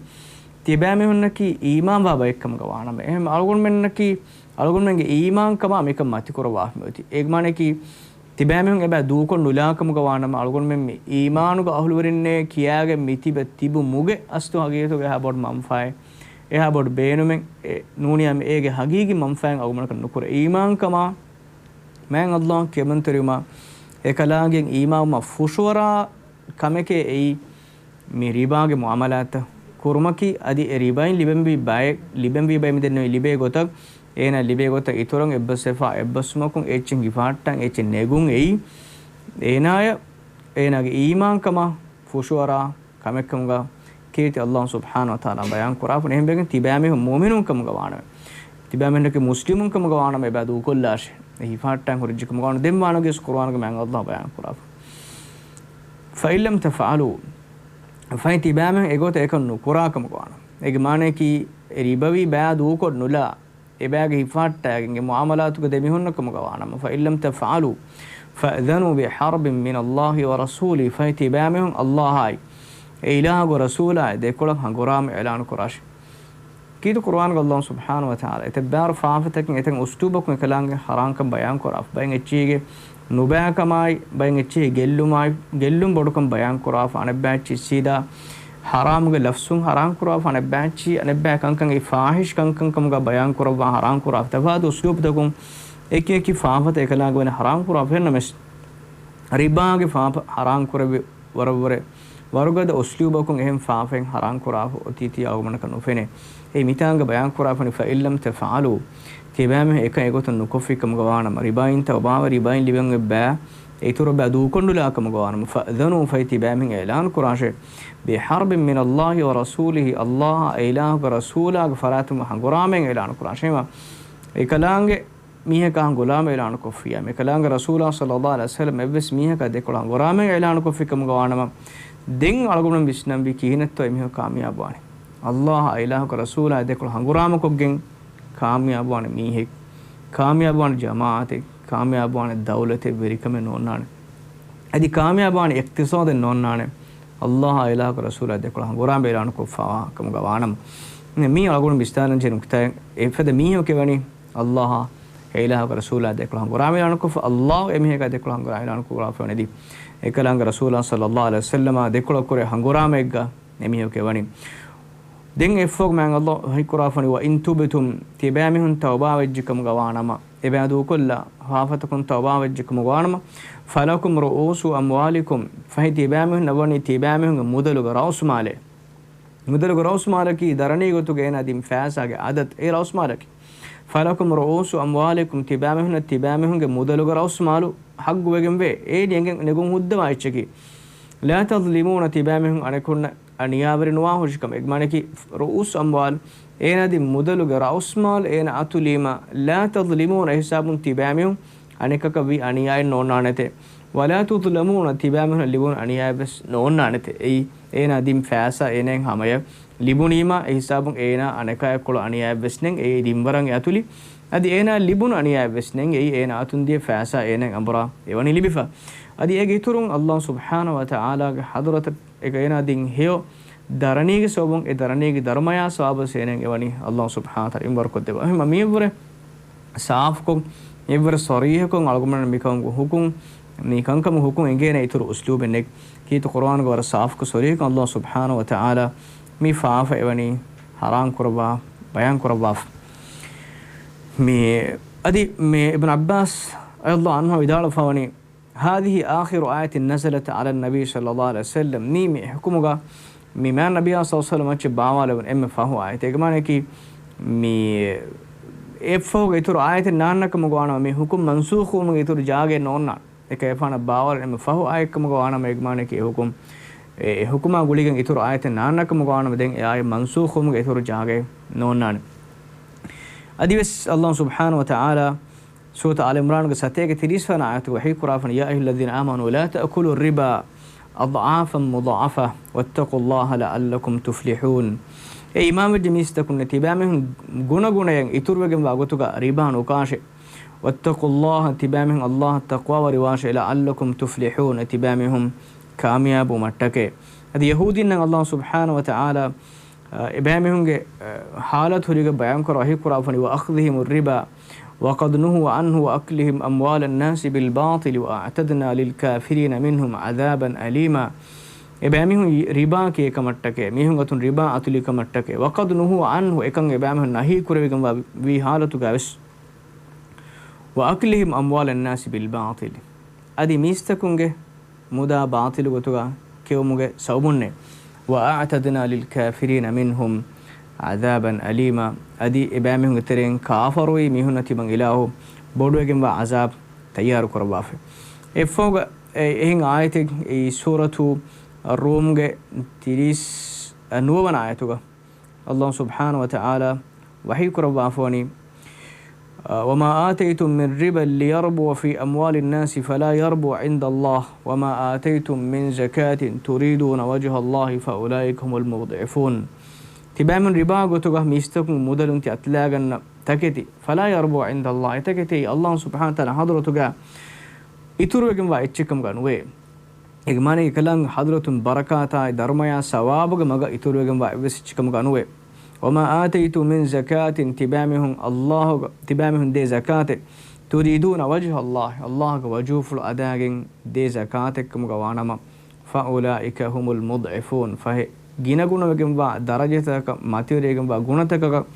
ތިބާމީހުންނަކީ އީމާންވާ ބައެއްކަމުގަ ވާނަމަ. އެހެން އަޅުގަނޑުމެންނަކީ އަޅުގަނޑުމެންގެ އީމާންކަމާ މިކަން މަތިކުރައްވާފަ މިއޮތީ. އޭގެ މާނައަކީ، ތިބާމީހުން އެބަ ދޫކޮށް ނުލާކަމުގަ ވާނަމަ، އަޅުގަނޑުމެން މި އީމާނުގެ އަހުލުވެރިންނޭ ކިޔާގެން މިތިބެ ތިބުމުގެ އަސްލު ހަގީގަތުގަ އެހާ ބޮޑު މަންފާއެއް، އެހާ ބޮޑު ބޭނުމެއް އެ ނޫނިއްޔާ މި އޭގެ ހަގީގީ މަންފާއެއް އަޅުގަނޑަކަށް ނުކުރޭ. އީމާންކަމާ މާތް ﷲ ކިޔަމަންތެރިވުމާ އެކަލާނގެ އީމާންވުމަށް ފުށުއަރާ ކަމެކޭ އެއީ މި ރިބާގެ މުޢާމަލާތްތައް ކުރުމަކީ. އަދި އެ ރިބާއިން ލިބެންވީ ބައެއް، ލިބެންވީ ބައެއް މިދެންނެވި ލިބޭ ގޮތަށް، އޭނާ ލިބޭ ގޮތަށް އިތުރަށް އެއްބަސްވެފާ، އެއްބަސްވުމަކުން އެއްޗެއް ހިފަހައްޓަން އެއްޗެއް ނެގުން އެއީ، އޭނާޔަށް އޭނާގެ އީމާންކަމަށް ފުށުއަރާ ކަމެއްކަމުގަ ކީރިތި ﷲ ސުބްޙާނަހޫ ވަތަޢާލާ ބަޔާން ކުރާފަ. އެހެންވެގެން ތިބާމީހުން މުއުމިނުން ކަމުގަ ވާނަމަ، ތިބާމީހުންނަކީ މުސްލިމުން ކަމުގަ ވާނަމަ އެބަ ދޫކޮށްލާށޭ. އެ ހިފަހައްޓާން ހުރެއްޖެ ކަމުގަ ވާނަމަ. ދެން ވާނަމަ ގެސް ޤުރުއާނުގަ މާތް ﷲ ބަޔާން ކުރާފަ. فإن لم تفعلوا، ފަހެ ތިބާމީހުން އެގޮތަށް އެކަން ނުކުރާ ކަމުގަ ވާނަމަ. އޭގެ މާނަޔަކީ އެ ރިބަވީ ބަޔާ ދޫކޮށް ނުލާ، އެބައިގެ ހިފަހައްޓާގެން އެ މުޢާމަލާތުގަ ދެމިހުންނަ ކަމުގަ ވާނަމަ، فإن لم تفعلوا فأذنوا بحرب من الله ورسوله، ފަހެ ތިބާމީހުން ﷲ އާއި އެ އިލާހުގެ ރަސޫލާއި ދެކޮޅަށް ހަނގުރާމަ އިޢުލާނު ކުރާށޭ. ކީރިތި ޤުރުއާނުގަ ﷲ ސުބްޙާނަހޫ ވަތަޢާލާ އެތައް ބާރު ފާފަތަކެއް އެތައް އުސްލޫބަކުން އެކަލާނގެ ޙަރާންކަން ބަޔާން ކުރާފަ. ބައެއް އެއްޗެހިގެ ނުބައިކަމާއި، ބައެއް އެއްޗެހި ގެއްލުމާއި، ގެއްލުން ބޮޑުކަން ބަޔާން ކުރާފަ. އަނެއްބައި އެއްޗިހި ސީދާ ޙަރާމުގެ ލަފްޒުން ޙަރާން ކުރާފަ. އަނެއްބައި އެއްޗިހި، އަނެއްބައި ކަންކަން އެއީ ފާޙިޝް ކަންކަން ކަމުގަ ބަޔާން ކުރައްވާ ޙަރާން ކުރާފަ. ތަފާތު އުސްލޫބުތަކުން އެކި އެކި ފާފަތައް އެކަލާނގެ ވަނީ ޙަރާން ކުރާފަ. އެހެންނަމަވެސް، ރިބާގެ ފާފަ ޙަރާން ކުރެއްވި ވަރަށްވުރެ ވަރުގަދަ އުސްލޫބަކުން އެހެން ފާފައެއް ޙަރާން ކުރާފަ އޮތީތީ އަޅުގަނޑަކަށް ނުފެނޭ. އެއީ މިތާނގަ ބަޔާން ކުރާފަނީ، فإن لم تفعلوا، ތިބާމީހުން އެކަން އެގޮތަށް ނުކޮށްފި ކަމުގަ ވާނަމަ، ރިބާއިން ތައުބާވެ ރިބާއިން ލިބެން އެއްބައި އެ އިތުރު ބައި ދޫކޮށްނުލާ ކަމުގަ ވާނަމަ، فأذنوا، ފަހެ ތިބާމީހުން އިޢުލާން ކުރާށޭ، بحرب من الله ورسوله، ﷲ އާއި އެ އިލާހުގެ ރަސޫލާގެ ފަރާތުން ހަނގުރާމައިން އިޢުލާން ކުރާށޭ. އެކަލާނގެ މީހަކާ ހަނގުރާމަ އިޢުލާނުކޮށްފިއްޔާ، މިކަލާނގެ ރަސޫލާ ޞައްލައްލާހު ޢަލައިހި ވަސައްލަމް އެއްވެސް މީހަކާ ދެކޮޅަށް ހަނގުރާމައިން އިޢުލާނުކޮށްފި ކަމުގަ ވާނަމަ، ދެން އަޅުގަނޑު ވިސްނަންވީ ކިހިނެއްތޯ އެމީހަކު ކާމިޔާބުވާނެ؟ ﷲ އާއި އިލާހުގެ ރަސޫލާ ދެކޮޅަށް ހަނގުރާމަކޮށްގެން ކާމިޔާބުވާނެ މީހެއް، ކާމިޔާބުވާނެ ޖަމާޢަތެއް، ކާމިޔާބުވާނެ ދައުލަތެއް، ވެރިކަމެއް ނޯންނާނެ. އަދި ކާމިޔާބުވާނެ އިޤްތިޞާދެއް ނޯންނާނެ، ﷲ އާއި އިލާހުގެ ރަސޫލާ ދެކޮޅަށް ހަނގުރާމަ އިޢުލާނުކޮށްފަވާ ކަމުގަ ވާނަމަ. މީ އަޅުގަނޑު ވިސްނާލަން ޖެހޭ ނުކުތާއެއް. އެފަދަ މީހަކު އެވަނީ ﷲ އާ އެ އިލާހުގެ ރަސޫލާ ދެކޮޅަށް ހަނގުރާމަ އިޢުލާނުކޮށްފަ، ﷲ އެމީހަކާ ދެކޮޅަށް ހަނގުރާމަ އިޢުލާނުކުރާފަ ވަނީ. އެކަލާނގެ ރަސޫލާ ޞައްލައްލާހު ޢަލައިހި ވަސައްލަމާ ދެކޮޅަށް ކުރެ ހަނގުރާމައެއްގަ އެމީހަކު އެވަނީ. ދެން އެއްފަހަރު މާތް ﷲ ވަޙީކުރާފަނީ، وإن تبتم، ތިބާމީހުން ތައުބާވެއްޖެ ކަމުގަ ވާނަމަ، އެބައި ދޫކޮށްލާ، ފާފަތަކުން ތައުބާވެއްޖެ ކަމުގަ ވާނަމަ، فلكم رؤوس أموالكم، ފަހެ ތިބާމީހުންނަށް ވަނީ ތިބާމީހުންގެ މުދަލުގެ ރައުސްމާލެއް. މުދަލުގެ ރައުސްމާލަކީ ދަރަނީ ގޮތުގަ އޭނާ ދިން ފައިސާގެ އަދަދު، އެ ރައުސްމާލަކީ. فلكم رؤوس أموالكم، ތިބާމީހުންނަށް ތިބާމީހުންގެ މުދަލުގެ ރައުސްމާލު ޙައްޤުވެގެންވޭ، އޭނި އެނގެން ނެގުން ހުއްދަވާ އެއްޗަކީ. لا تظلمون، ތިބާމީހުން އަނެކުންނަށް އަނިޔާވެރި ނުވާ ހުށިކަމެއް. އެގެ މާނައަކީ، رؤوس أموال، އޭނާ ދިން މުދަލުގެ ރައުސްމާލު އޭނާ އަތުލީމަ، لا تظلمون، އެހިސާބުން ތިބާމީހުން އަނެކަކަށް ވީ އަނިޔާއެއް ނޯންނާނެތެ. ولا تظلمون، ތިބާމީހުންނަށް ލިބުނު އަނިޔާއެއްވެސް ނޯންނާނެތެ. އެއީ، އޭނާ ދިން ފައިސާ އޭނާއަށް ހަމަޔަށް ލިބުނީމަ، އެހިސާބުން އޭނާ އަނެކާއަށް ކުޅަ އަނިޔާއެއްވެސް ނެތް. އެއީ ދިންވަރަށް އެ އަތުލި. އަދި އޭނާ ލިބުނު އަނިޔާއެއްވެސް ނެތް. އެއީ އޭނާ އަތުން ދިޔަ ފައިސާ އޭނާއަށް އަނބުރާ އެވަނީ ލިބިފަ. އަދި އޭގެ އިތުރުން ﷲ ސުބްޙާނަހޫ ވަތަޢާލާގެ ޙަޟްރަތަށް އޭނާ ދިން ހެޔޮ ދަރަނީގެ ސަބަބުން އެ ދަރަނީގެ ދަރުމަޔާ ސަވާބުވެސް އޭނާއަށް އެވަނީ ﷲ ސުބްޙާނަހޫ ވަތަޢާލާ އިންވަރުކޮށްދެއްވާ. އެހެންމަ މިއަށްވުރެ ސާފުކޮށް، އެއްވަރަށް ޞަރީޙަކޮށް އަޅުގަނޑުމެން މިކަމުގެ ހުކުމް، މި ކަންކަމުގެ ހުކުމް އެނގޭނެ އިތުރު އުސްލޫބެއް ނެތް. ކީރިތި ޤުރުއާނުގަ ވަރަށް ސާފުކޮށް ޞަރީޙަކޮށް ﷲ ސުބްޙާނަހޫ ވަތަޢާލާ މި ފާފަ އެވަނީ ޙަރާމް ކުރައްވާ، ބަޔާން ކުރައްވާފަ. މި އަދި މި އިބްނު ޢައްބާސް ރަޟިޔަﷲ ޢަންހު ވިދާޅުވެފަވަނީ، هذه آخر آية نزلت على النبي صلى الله عليه وسلم، މީ މި ޙުކުމުގަ މި މާތް ނަބިއްޔާ ޞައްލަﷲު ޢަލައިހި ވަސައްލަމަށް ބާވާލެވުނު އެންމެ ފަހު އާޔަތެއް. އޭގެ މާނައަކީ، މި އެއަށްފަހުގެ އިތުރު އާޔަތެއް ނާންނަ ކަމުގަ ވާނަމަ، މި ޙުކުމް މަންސޫޚުވުމުގެ އިތުރު ޖާގައެއް ނޯންނާނެ. އެކަލޭގެފާނަށް ބާވާލެވުނު އެންމެ ފަހު އާޔަތް ކަމުގަ ވާނަމަ، އޭގެ މާނައަކީ އެ ޙުކުމް، އެ، އެ ޙުކުމާ ގުޅިގެން އިތުރު އާޔަތެއް ނާންނަ ކަމުގަ ވާނަމަ، ދެން އެ އާޔަތް މަންސޫޚުވުމުގެ އިތުރު ޖާގައެއް ނޯންނާނެ. އަދިވެސް ﷲ ސުބްޙާނަހޫ ވަތަޢާލާ ސޫރަތު އާލު ޢިމްރާނުގެ ސަތޭކަ ތިރީސް ވަނަ އާޔަތުގަ ވަޙީ ކުރާފަނި، يا أيها الذين آمنوا لا تأكلوا الربا أضعافا مضاعفة واتقوا الله لعلكم تفلحون. އޭ އީމާންވެއްޖެ މީސްތަކުންނޭ، ތިބާމީހުން ގުނަގުނަޔަށް އިތުރުވެގެންވާ ގޮތުގަ ރިބާ ނުކާށޭ. واتقوا الله، ތިބާމީހުން ﷲ އަށް ތަޤްވާވެރިވާށޭ، لعلكم تفلحون، ތިބާމީހުން ކާމިޔާބުވުމަށްޓަކައި. އަދި ޔަހޫދީންނަށް ﷲ ސުބްޙާނަހޫ ވަތަޢާލާ އެބައިމީހުންގެ، އަ، ޙާލަތު ހުރިގެން ބަޔާންކުރާ ވަޙީ ކުރާފަނި، وأخذهم الربا وقد نهوا عنه وأكلهم أموال الناس بالباطل وأعتدنا للكافرين منهم عذابا أليما. އެބައިމީހުން ރިބާ ކިޔޭކަމަށްޓަކައި، މީހުން އަތުން ރިބާ އަތުލިކަމަށްޓަކައި، وقد نهوا عنه، އެކަން އެބައިމީހުން ނަހީ ކުރެވިގެންވާ ވީ ޙާލަތުގަވެސް، وأكلهم أموال الناس بالباطل، އަދި މީސްތަކުންގެ މުދާ ބާޠިލު ގޮތުގަ ކެއުމުގެ ސަބަބުންނޭ. وأعتدنا للكافرين منهم عذابا أليما، އަދި އެބައިމީހުންގެ ތެރެއިން ކާފަރުވި މީހުންނަށް ތިމަން އިލާހު ބޮޑުވެގެންވާ ޢަޒާބު ތައްޔާރު ކުރައްވާފަ. އެއްފަހުގަ އެ އެހެން އާޔަތެއް އެއީ ސޫރަތު ރޫމްގެ ތިރީސް ނުވަވަނަ އާޔަތުގަ ﷲ ސުބްޙާނަހޫ ވަތަޢާލާ ވަޙީ ކުރައްވާފަވަނީ، އަ، وما آتيتم من ربا ليربو في أموال الناس فلا يربو عند الله وما آتيتم من زكاة تريدون وجه الله فأولئك هم المضعفون. ތިބާމެން ރިބާ ގޮތުގަ މީސްތަކުން މުދަލުން ތި އަތުލާގަންނަ ތަކެތި، فلا يربو عند الله، އެތަކެތި ﷲ ސުބްޙާނަހޫ ވަތަޢާލާ ޙަޟްރަތުގަ އިތުރުވެގެންވާ އެއްޗެއް ކަމުގަ ނުވޭ. އޭގެ މާނަ އެކަލާނގެ ޙަޟްރަތުން ބަރަކާތާއި ދަރުމަޔާ ސަވާބުގެ މަގަށް އިތުރުވެގެންވާ އެއްވެސް އެއްޗެއް ކަމުގަ ނުވޭ. وما آتيتم من زكاة، ތިބާމީހުން ﷲ ގަ-، ތިބާމީހުން ދޭ ޒަކާތެއް، تريدون وجه الله، ﷲ ގެ ވަޖުހުފުޅު އަދާގެން ދޭ ޒަކާތެއް ކަމުގަ ވާނަމަ، فأولئك هم المضعفون، ފަހެ ގިނަގުނަވެގެންވާ ދަރަޖަތަކަށް މަތިވެރިވެގެންވާ ގުނަތަކަކަށް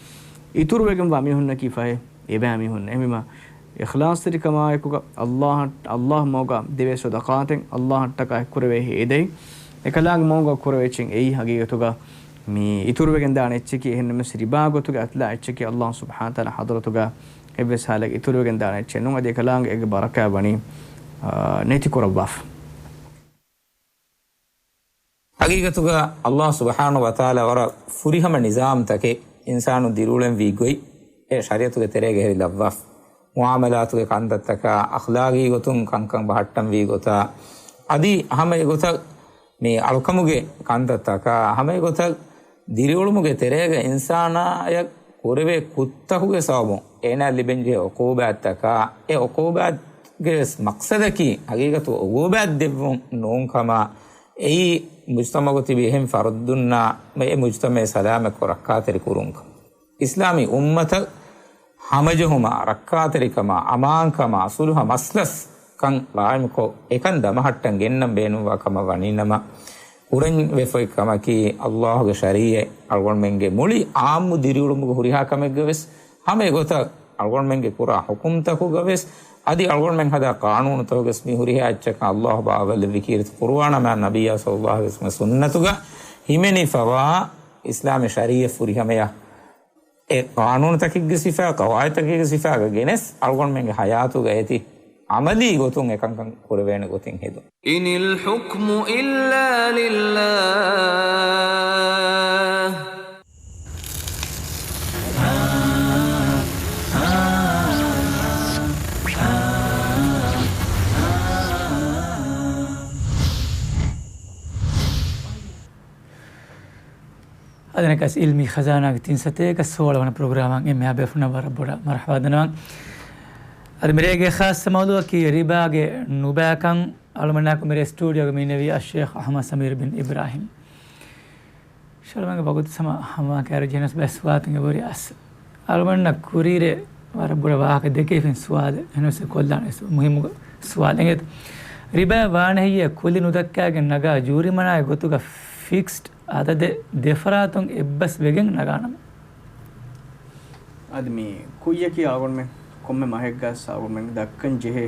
އިތުރުވެގެންވާ މީހުންނަކީ ފަހެ އެބައިމީހުން. އެހެންވީމަ، އިޚްލާޞްތެރިކަމާއެކުގަ ﷲ، ﷲ މަގުގަ ދެވޭ ޞަދަޤާތެއް، ﷲ އަށްޓަކާ އެއްކުރެވޭ ހޭދައި، އެކަލާނގެ މަގުގަ ކުރެވޭ އެއްޗެއް އެއީ ހަގީގަތުގަ މި އިތުރުވެގެން ދާނެ އެއްޗަކީ، އެހެންނަމަވެސް ރިބާ ގޮތުގަ އަތުލާ އެއްޗަކީ ﷲ ސުބްޙާނަހޫ ވަތަޢާލާ ޙަޟްރަތުގަ އެއްވެސް ހާލެއް އިތުރުވެގެން ދާނެ އެއްޗެއް ނޫން. އަދި އެކަލާނގެ އޭގެ ބަރަކާތް ވަނީ، އާ، ނެތި ކުރައްވާފަ. ހަގީގަތުގަ ﷲ ސުބްޙާނަހޫ ވަތަޢާލާ ވަރަށް ފުރިހަމަ ނިޒާމްތަކެއް އިންސާނުން ދިރިއުޅެންވީ ގޮތް އެ ޝަރީޢަތުގެ ތެރޭގަ ހެރިލައްވާފަ. މުޢާމަލާތުގެ ކަންތައްތަކާ، އަޚްލާގީ ގޮތުން ކަންކަން ބަހައްޓަންވީ ގޮތާ، އަދި ހަމަ އެގޮތަށް މި އަޅުކަމުގެ ކަންތައްތަކާ، ހަމަ އެގޮތަށް ދިރިއުޅުމުގެ ތެރޭގަ އިންސާނާޔަށް ކުރެވޭ ކުށްތަކުގެ ސަބަބުން އޭނާ ލިބެންޖެހޭ ޢުޤޫބާތްތަކާ، އެ ޢުޤޫބާތްގެ ވެސް މަޤްޞަދަކީ ހަގީގަތު ޢުޤޫބާތް ދެއްވުން ނޫންކަމަށް، އެއީ މުޖްތަމަޢުގަ ތިބި އެހެން ފަރުދުންނާ އެ މުޖްތަމަޢެއް ސަލާމަތްކޮށް ރައްކާތެރި ކުރުންކަން. އިސްލާމީ އުއްމަތަށް ހަމަޖެހުމާ، ރައްކާތެރިކަމާ، އަމާންކަމާ، ޞުލްޙަ މަސްލަސް ކަން ޤާއިމުކޮށް، އެކަން ދަމަހައްޓަން ގެންނަން ބޭނުންވާ ކަމަށް ވަނީނަމަ، ކުރަން ވެފައި ކަމަކީ، ﷲ ގެ ޝަރީޢަތް އަޅުގަނޑުމެންގެ މުޅި ޢާއްމު ދިރިއުޅުމުގެ ހުރިހާ ކަމެއްގަ ވެސް، ހަމަ އެގޮތަށް އަޅުގަނޑުމެންގެ ކުރާ ޙުކުމްތަކުގަ ވެސް، އަދި އަޅުގަނޑުމެން ހަދާ ޤާނޫނުތަކުގަ ވެސް މި ހުރިހާ އެއްޗަކަށް ﷲ ބާވައިލެއްވި ކީރިތި ޤުރުއާނާ ނަބިއްޔާ ޞައްލައްލާހު ޢަލައިހި ވަސައްލަމަ ސުންނަތުގަ ހިމެނިފަވާ އިސްލާމީ ޝަރީޢަތް ފުރިހަމަޔާ އެ ޤާނޫނުތަކެއްގެ ސިފަ، ޤަވާޢިދުތަކެއްގެ ސިފައިގަ ގެނެސް، އަޅުގަނޑުމެންގެ ޙަޔާތުގަ އޭތި ޢަމަލީ ގޮތުން އެކަންކަން ކުރެވޭނެ ގޮތެއް ހެދުން. إن الحكم إلا لله. އަދި ނަކަސް ޢިލްމީ ޚަޒާނާގެ ތިން ސަތޭކަ ސޯޅަ ވަނަ ޕްރޮގްރާމަށް އެންމެހާ ބޭފުޅުންނަށް ވަރަށް ބޮޑަށް މަރުޙަބާ ދަންނަވަން. އަދި މިރޭގެ ޚާއްޞަ މައުޟޫޢަކީ ރިބާގެ ނުބައިކަން. އަޅުމެންނާއެކު މިރޭ ސްޓޫޑިއޯގަ މި އިންނެވީ އައްޝޭޚް އަޙްމަދު ސަމީރު ބިން އިބްރާހީމް. ޝަރުމަންގެ ވަގުތު ހަމަ ހަމަ ކައިރި ޖެހެނަސް ބައެއް ސުވާލުތައް އެބަހުރި އަސް. އަޅުގަނޑަށް ކުރީރޭ ވަރަށް ބޮޑަށް ވާހަކަ ދެކެވިފިން ސުވާލެއް. އެހެނަސް ކޮށްލާނެ މުހިއްމު ސުވާލެއް. ރިބާ ވާނެ ހެއްޔޭ ކުލި ނުދައްކާގެން ނަގާ ޖޫރިމަނާގެ ގޮތުގަ ފިކްސްޑް އަދަދެއް ދެފަރާތުން އެއްބަސް ވެގެން ނަގާނަމަ؟ އަދި މި ކުއްޔަކީ އަޅުގަނޑުމެން ކޮންމެ މަހެއްގަސް އަޅުގަނޑުމެން ދައްކަން ޖެހޭ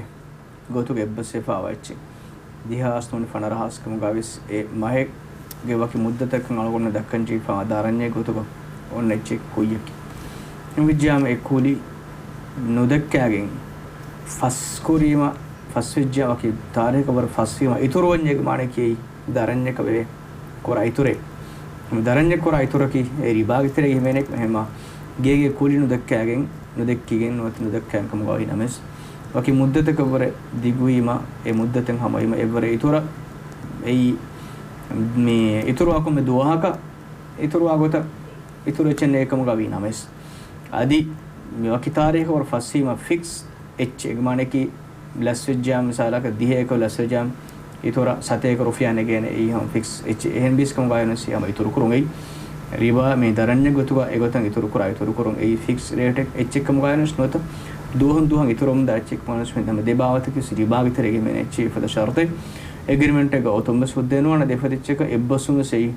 ގޮތުގަ އެއްބަސްވެފައިވާ އެއްޗެއް. ދިހަ ހާސް ނޫނީ ފަނަރަ ހާސް ކަމުގަ ވެސް އެ މަހެއްގެ ވަކި މުއްދަތަކަށް އަޅުގަނޑުމެން ދައްކަން ޖެހިފައިވާ ދަރަންޏެއް ގޮތުގަ އޮންނަ އެއްޗެއް ކުއްޔަކީ. އެހެންވެއްޖާމަ އެ ކުލި ނުދައްކާގެން ފަސްކުރީމަ، ފަސްވެއްޖާ ވަކި ތާރީޚަކަށް ވަރަށް ފަސްވީމަ އިތުރުވަންޏޭގެ މާނައަކީ ދަރަންޏަކަށް ވެރި ކުރާ އިތުރެއް. ދަރަންޏެއް ކުރާ އިތުރަކީ އެ ރިބާގެ ތެރޭގަ ހިމެނޭ އެކަމަށް. ހަމަ ގޭގެ ކުލި ނުދައްކާގެން، ނުދެއްކިގެން ނުވަތަ ނުދައްކާގެން ކަމުގަ އޮތް ނަމަވެސް، ވަކި މުއްދަތަކަށްވުރެ ދިގުވީމަ، އެ މުއްދަތެއް ހަމަވީމަ، އެއްވަރެއް އިތުރަށް އެއީ މި އިތުރުވާ ކޮންމެ ދުވަހަކަށް އިތުރުވާ ގޮތަށް އިތުރު އެއްޗެއް ނެތް ކަމުގަ ވީ ނަމަވެސް، އަދި މި ވަކި ތާރީޚަށް ވަރަށް ފަސްވީމަ ފިކްސް އެއްޗެއް، އޭގެ މާނައަކީ ލަސްވެއްޖާ މިސާލަކަށް ދިހައެކަށް ލަސްވެއްޖާ އިތުރަށް ސަތޭކަ ރުފިޔާ ނެގޭނެ އެއީ ހަމަ ފިކްސް އެއްޗެއް. އެހެން ބިސް ކަމުގަ އައި ނަމަވެސް ހަމަ އިތުރު ކުރުން އެއީ. ރިބާ މި ދަރަންޏެއް ގޮތުގަ އެގޮތަށް އިތުރު ކުރާ އިތުރު ކުރުން އެއީ ފިކްސް ރޭޓެއް އެއްޗެއް ކަމުގަ އައި ނަމަވެސް ނުވަތަ ދުވަހުން ދުވަހަށް އިތުރުވަމުންދާ އެއްޗެއް ކަމުގަ އައި ނަމަވެސް ހަމަ ދެ ބާވަތަކީ ވެސް ރިބާގެ ތެރޭގަ ހިމެނޭ އެއްޗެއް އެފަދަ ޝަރުޠެއް. އެގްރިމެންޓެއްގަ އޮތުން ވެސް ހުއްދައެއް ނުވާނެ އަދި އެފަދަ އެއްޗަކަށް އެއްބަސްވުން ވެސް އެއީ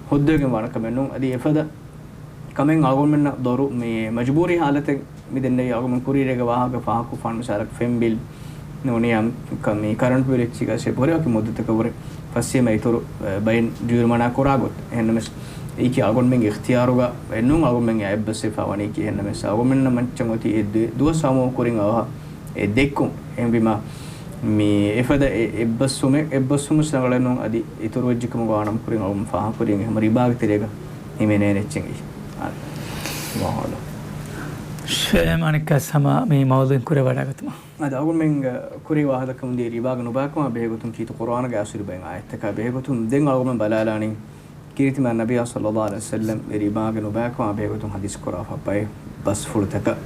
ހުއްދަވެގެން ވާނެ ކަމެއް ނޫން. އަދި އެފަދަ ކަމެއް އަޅުގަނޑުމެންނަށް ދޮރު މި މަޖުބޫރީ ހާލަތެއް މި ދެންނެވި އަޅުގަނޑު ކުރީރޭގަ ވާހަކަ ފާހަގަކޮށްފާނެ މިސާލަކަށް ފެންބިލް ނޫނިއްޔާ ކަ-، މި ކަރަންޓު ބިލެއްޗިގަ ސެ ބުރެ ވަކި މުއްދަތަކަށް ވުރެ ފަސް އެމް އިތުރު، އެ، ބައިން ޖުރުމަނާ ކުރާ ގޮތް. އެހެންނަމަސް އެއީކީ އަޅުގަނޑުމެންގެ އިޚްތިޔާރުގަ އެއްނޫން އަޅުގަނޑުމެން އެއްބަސްވެފާ ވަނީކީ. އެހެންނަމަސް އަޅުގަނޑުމެންނަށް މައްޗަށް އޮތީ އެ ދު-، ދުވަސް ހަމަ ކުރިން އަވަހަށް އެ ދެއްކުން. އެހެންވީމާ، މި އެފަދަ އެ-، އެއްބަސްވުމެއް، އެއްބަސްވުމަށް ރަނގަޅެއް ނޫން އަދި އިތުރުވެއްޖެކަމުގަ ވާނަމަ ކުރިން އަޅުގަނޑު ފާހަގަކުރިން އެހެން ރިބާގެ ތެރޭގަ ހިމެނޭނެ އެއްޗެއް އެއީ. އާ، ވާހަކަ. ޝޭމް އަނެއްކާ ސަމާ މި މައުޟޫއިން ކުރެވަޑައިގަތުމަށް. އަދި އަޅުގަނޑުމެންގެ ކުރީ ވާހަކަ ދައްކަމުން ދިޔަ ރިބާގެ ނުބައިކަމާ ބެހޭގޮތުން ކީރިތި ޤުރުއާނުގެ އަސްލު ރިބައިން އާޔަތްތަކާ ބެހޭގޮތުން ދެން އަޅުގަނޑުމެން ބަލާލާނީ. ކީރިތި މާތް ނަބިއްޔާ ޞައްލައްލާހު ޢަލައިހި ވަސައްލަމް އެ ރިބާގެ ނުބައިކަމާ ބެހޭގޮތުން ޙަދީޘް ކުރާފަ ބައެއް ބަސްފުޅުތަކަށް.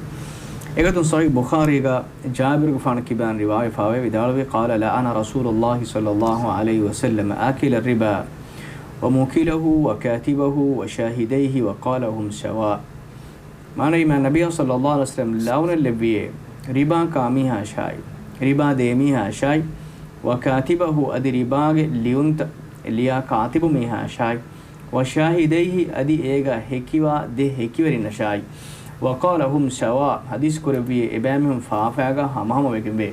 އެގޮތުން ޞަޙީޙު ބުޚާރީގަ ޖާބިރުގެފާނަށް ކިބައިން ރިވާވެފާވޭ ވިދާޅުވީ، قال لعن رسول الله صلى الله عليه وسلم آكل الربا وموكله وكاتبه وشاهديه وقال هم سواء. މާނައީ، މާތް ނަބިއްޔާ ޞައްލައްލާހު ޢަލައިހި ވަސައްލަމް ލަޢުނަތް ލެއްވިއޭ، ރިބާ ކާ މީހާއަށާއި، ރިބާ ދޭ މީހާއަށާއި، ވަ ކާތިބަހު، އަދި ރިބާގެ ލިޔުންތައް ލިޔާ ކާތިބު މީހާއަށާއި، ވަ ޝާހިދައިހި، އަދި އޭގަ ހެކިވާ ދެ ހެކިވެރިންނަށާއި، ވަ ޤާލަ ހުމް ސަވާ، ޙަދީޘް ކުރެއްވިއޭ، އެބައިމީހުން ފާފައިގަ ހަމަހަމަ ވެގެންވޭ.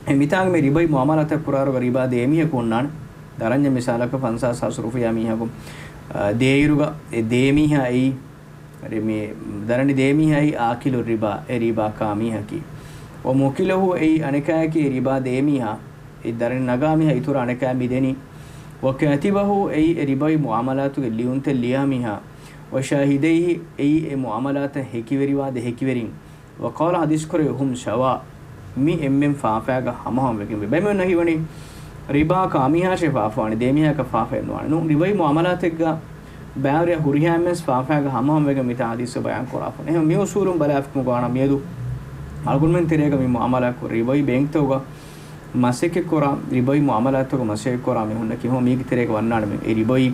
އެ މިތާނގަ މި ރިބަވީ މުޢާމަލާތެއް ކުރާއިރުގަ ރިބާ ދޭ މީހަކު ހުންނާނެ. ދަރަންޏަށް މިސާލަކަށް ފަންސާސް ހާސް ރުފިޔާ މީހަކު، އާ، ދޭއިރުގަ އެ ދޭ މީހާ އެއީ ރި-، މި ދަރަނި ދޭ މީހާއީ އާކިލު ރިބާ، އެ ރިބާ ކާ މީހަކީ. ވަ މުކިލަހު އެއީ އަނެކާއެކީ އެ ރިބާ ދޭ މީހާ، އެ ދަރަނި ނަގާ މީހާ އިތުރަށް އަނެކާ މި ދެނީ. ވަ ކާތިބަހު އެއީ އެ ރިބަވި މުޢާމަލާތުގެ ލިޔުންތައް ލިޔާ މީހާ. ވަ ޝާހިދައިހި އެއީ އެ މުޢާމަލާތަށް ހެކިވެރިވާ ދެ ހެކިވެރިން. ވަ ޤާލަ ޙަދީޘް ކުރެވި ހުމް ސަވާ، މި އެންމެން ފާފައިގަ ހަމަހަމަ ވެގެންވޭ. ބައިމީހުންނަށް ހީވަނީ ރިބާ ކާ މީހާށޭ ފާފަވާނީ، ދޭ މީހާއަކަށް ފާފައެއް ނުވާނެ. ނޫން، ރިބަވި މުޢާމަލާތެއްގަ ބައިވެރިޔާ ހުރިހާ އެންމެން ފާފައިގަ ހަމަހަމަ ވެގެން މިތާ ޙަދީޘް ބަޔާން ކުރާފަ. އެހެން މި އުޞޫލުން ބަލާފަ ކަމުގަ ވާނަމަ މިއަދު އަޅުގަނޑުމެން ތެރޭގަ މި މުޢާމަލާތް ކުރި ރިބަވި ބޭންކްތަކުގަ މަސައްކަތް ކުރާ، ރިބަވި މުޢާމަލާތުގަ މަސައްކަތް ކުރާ މީހުންނަކީ ހަމަ މީގެ ތެރޭގަ ވަންނާނެ މި އެ ރިބަވި،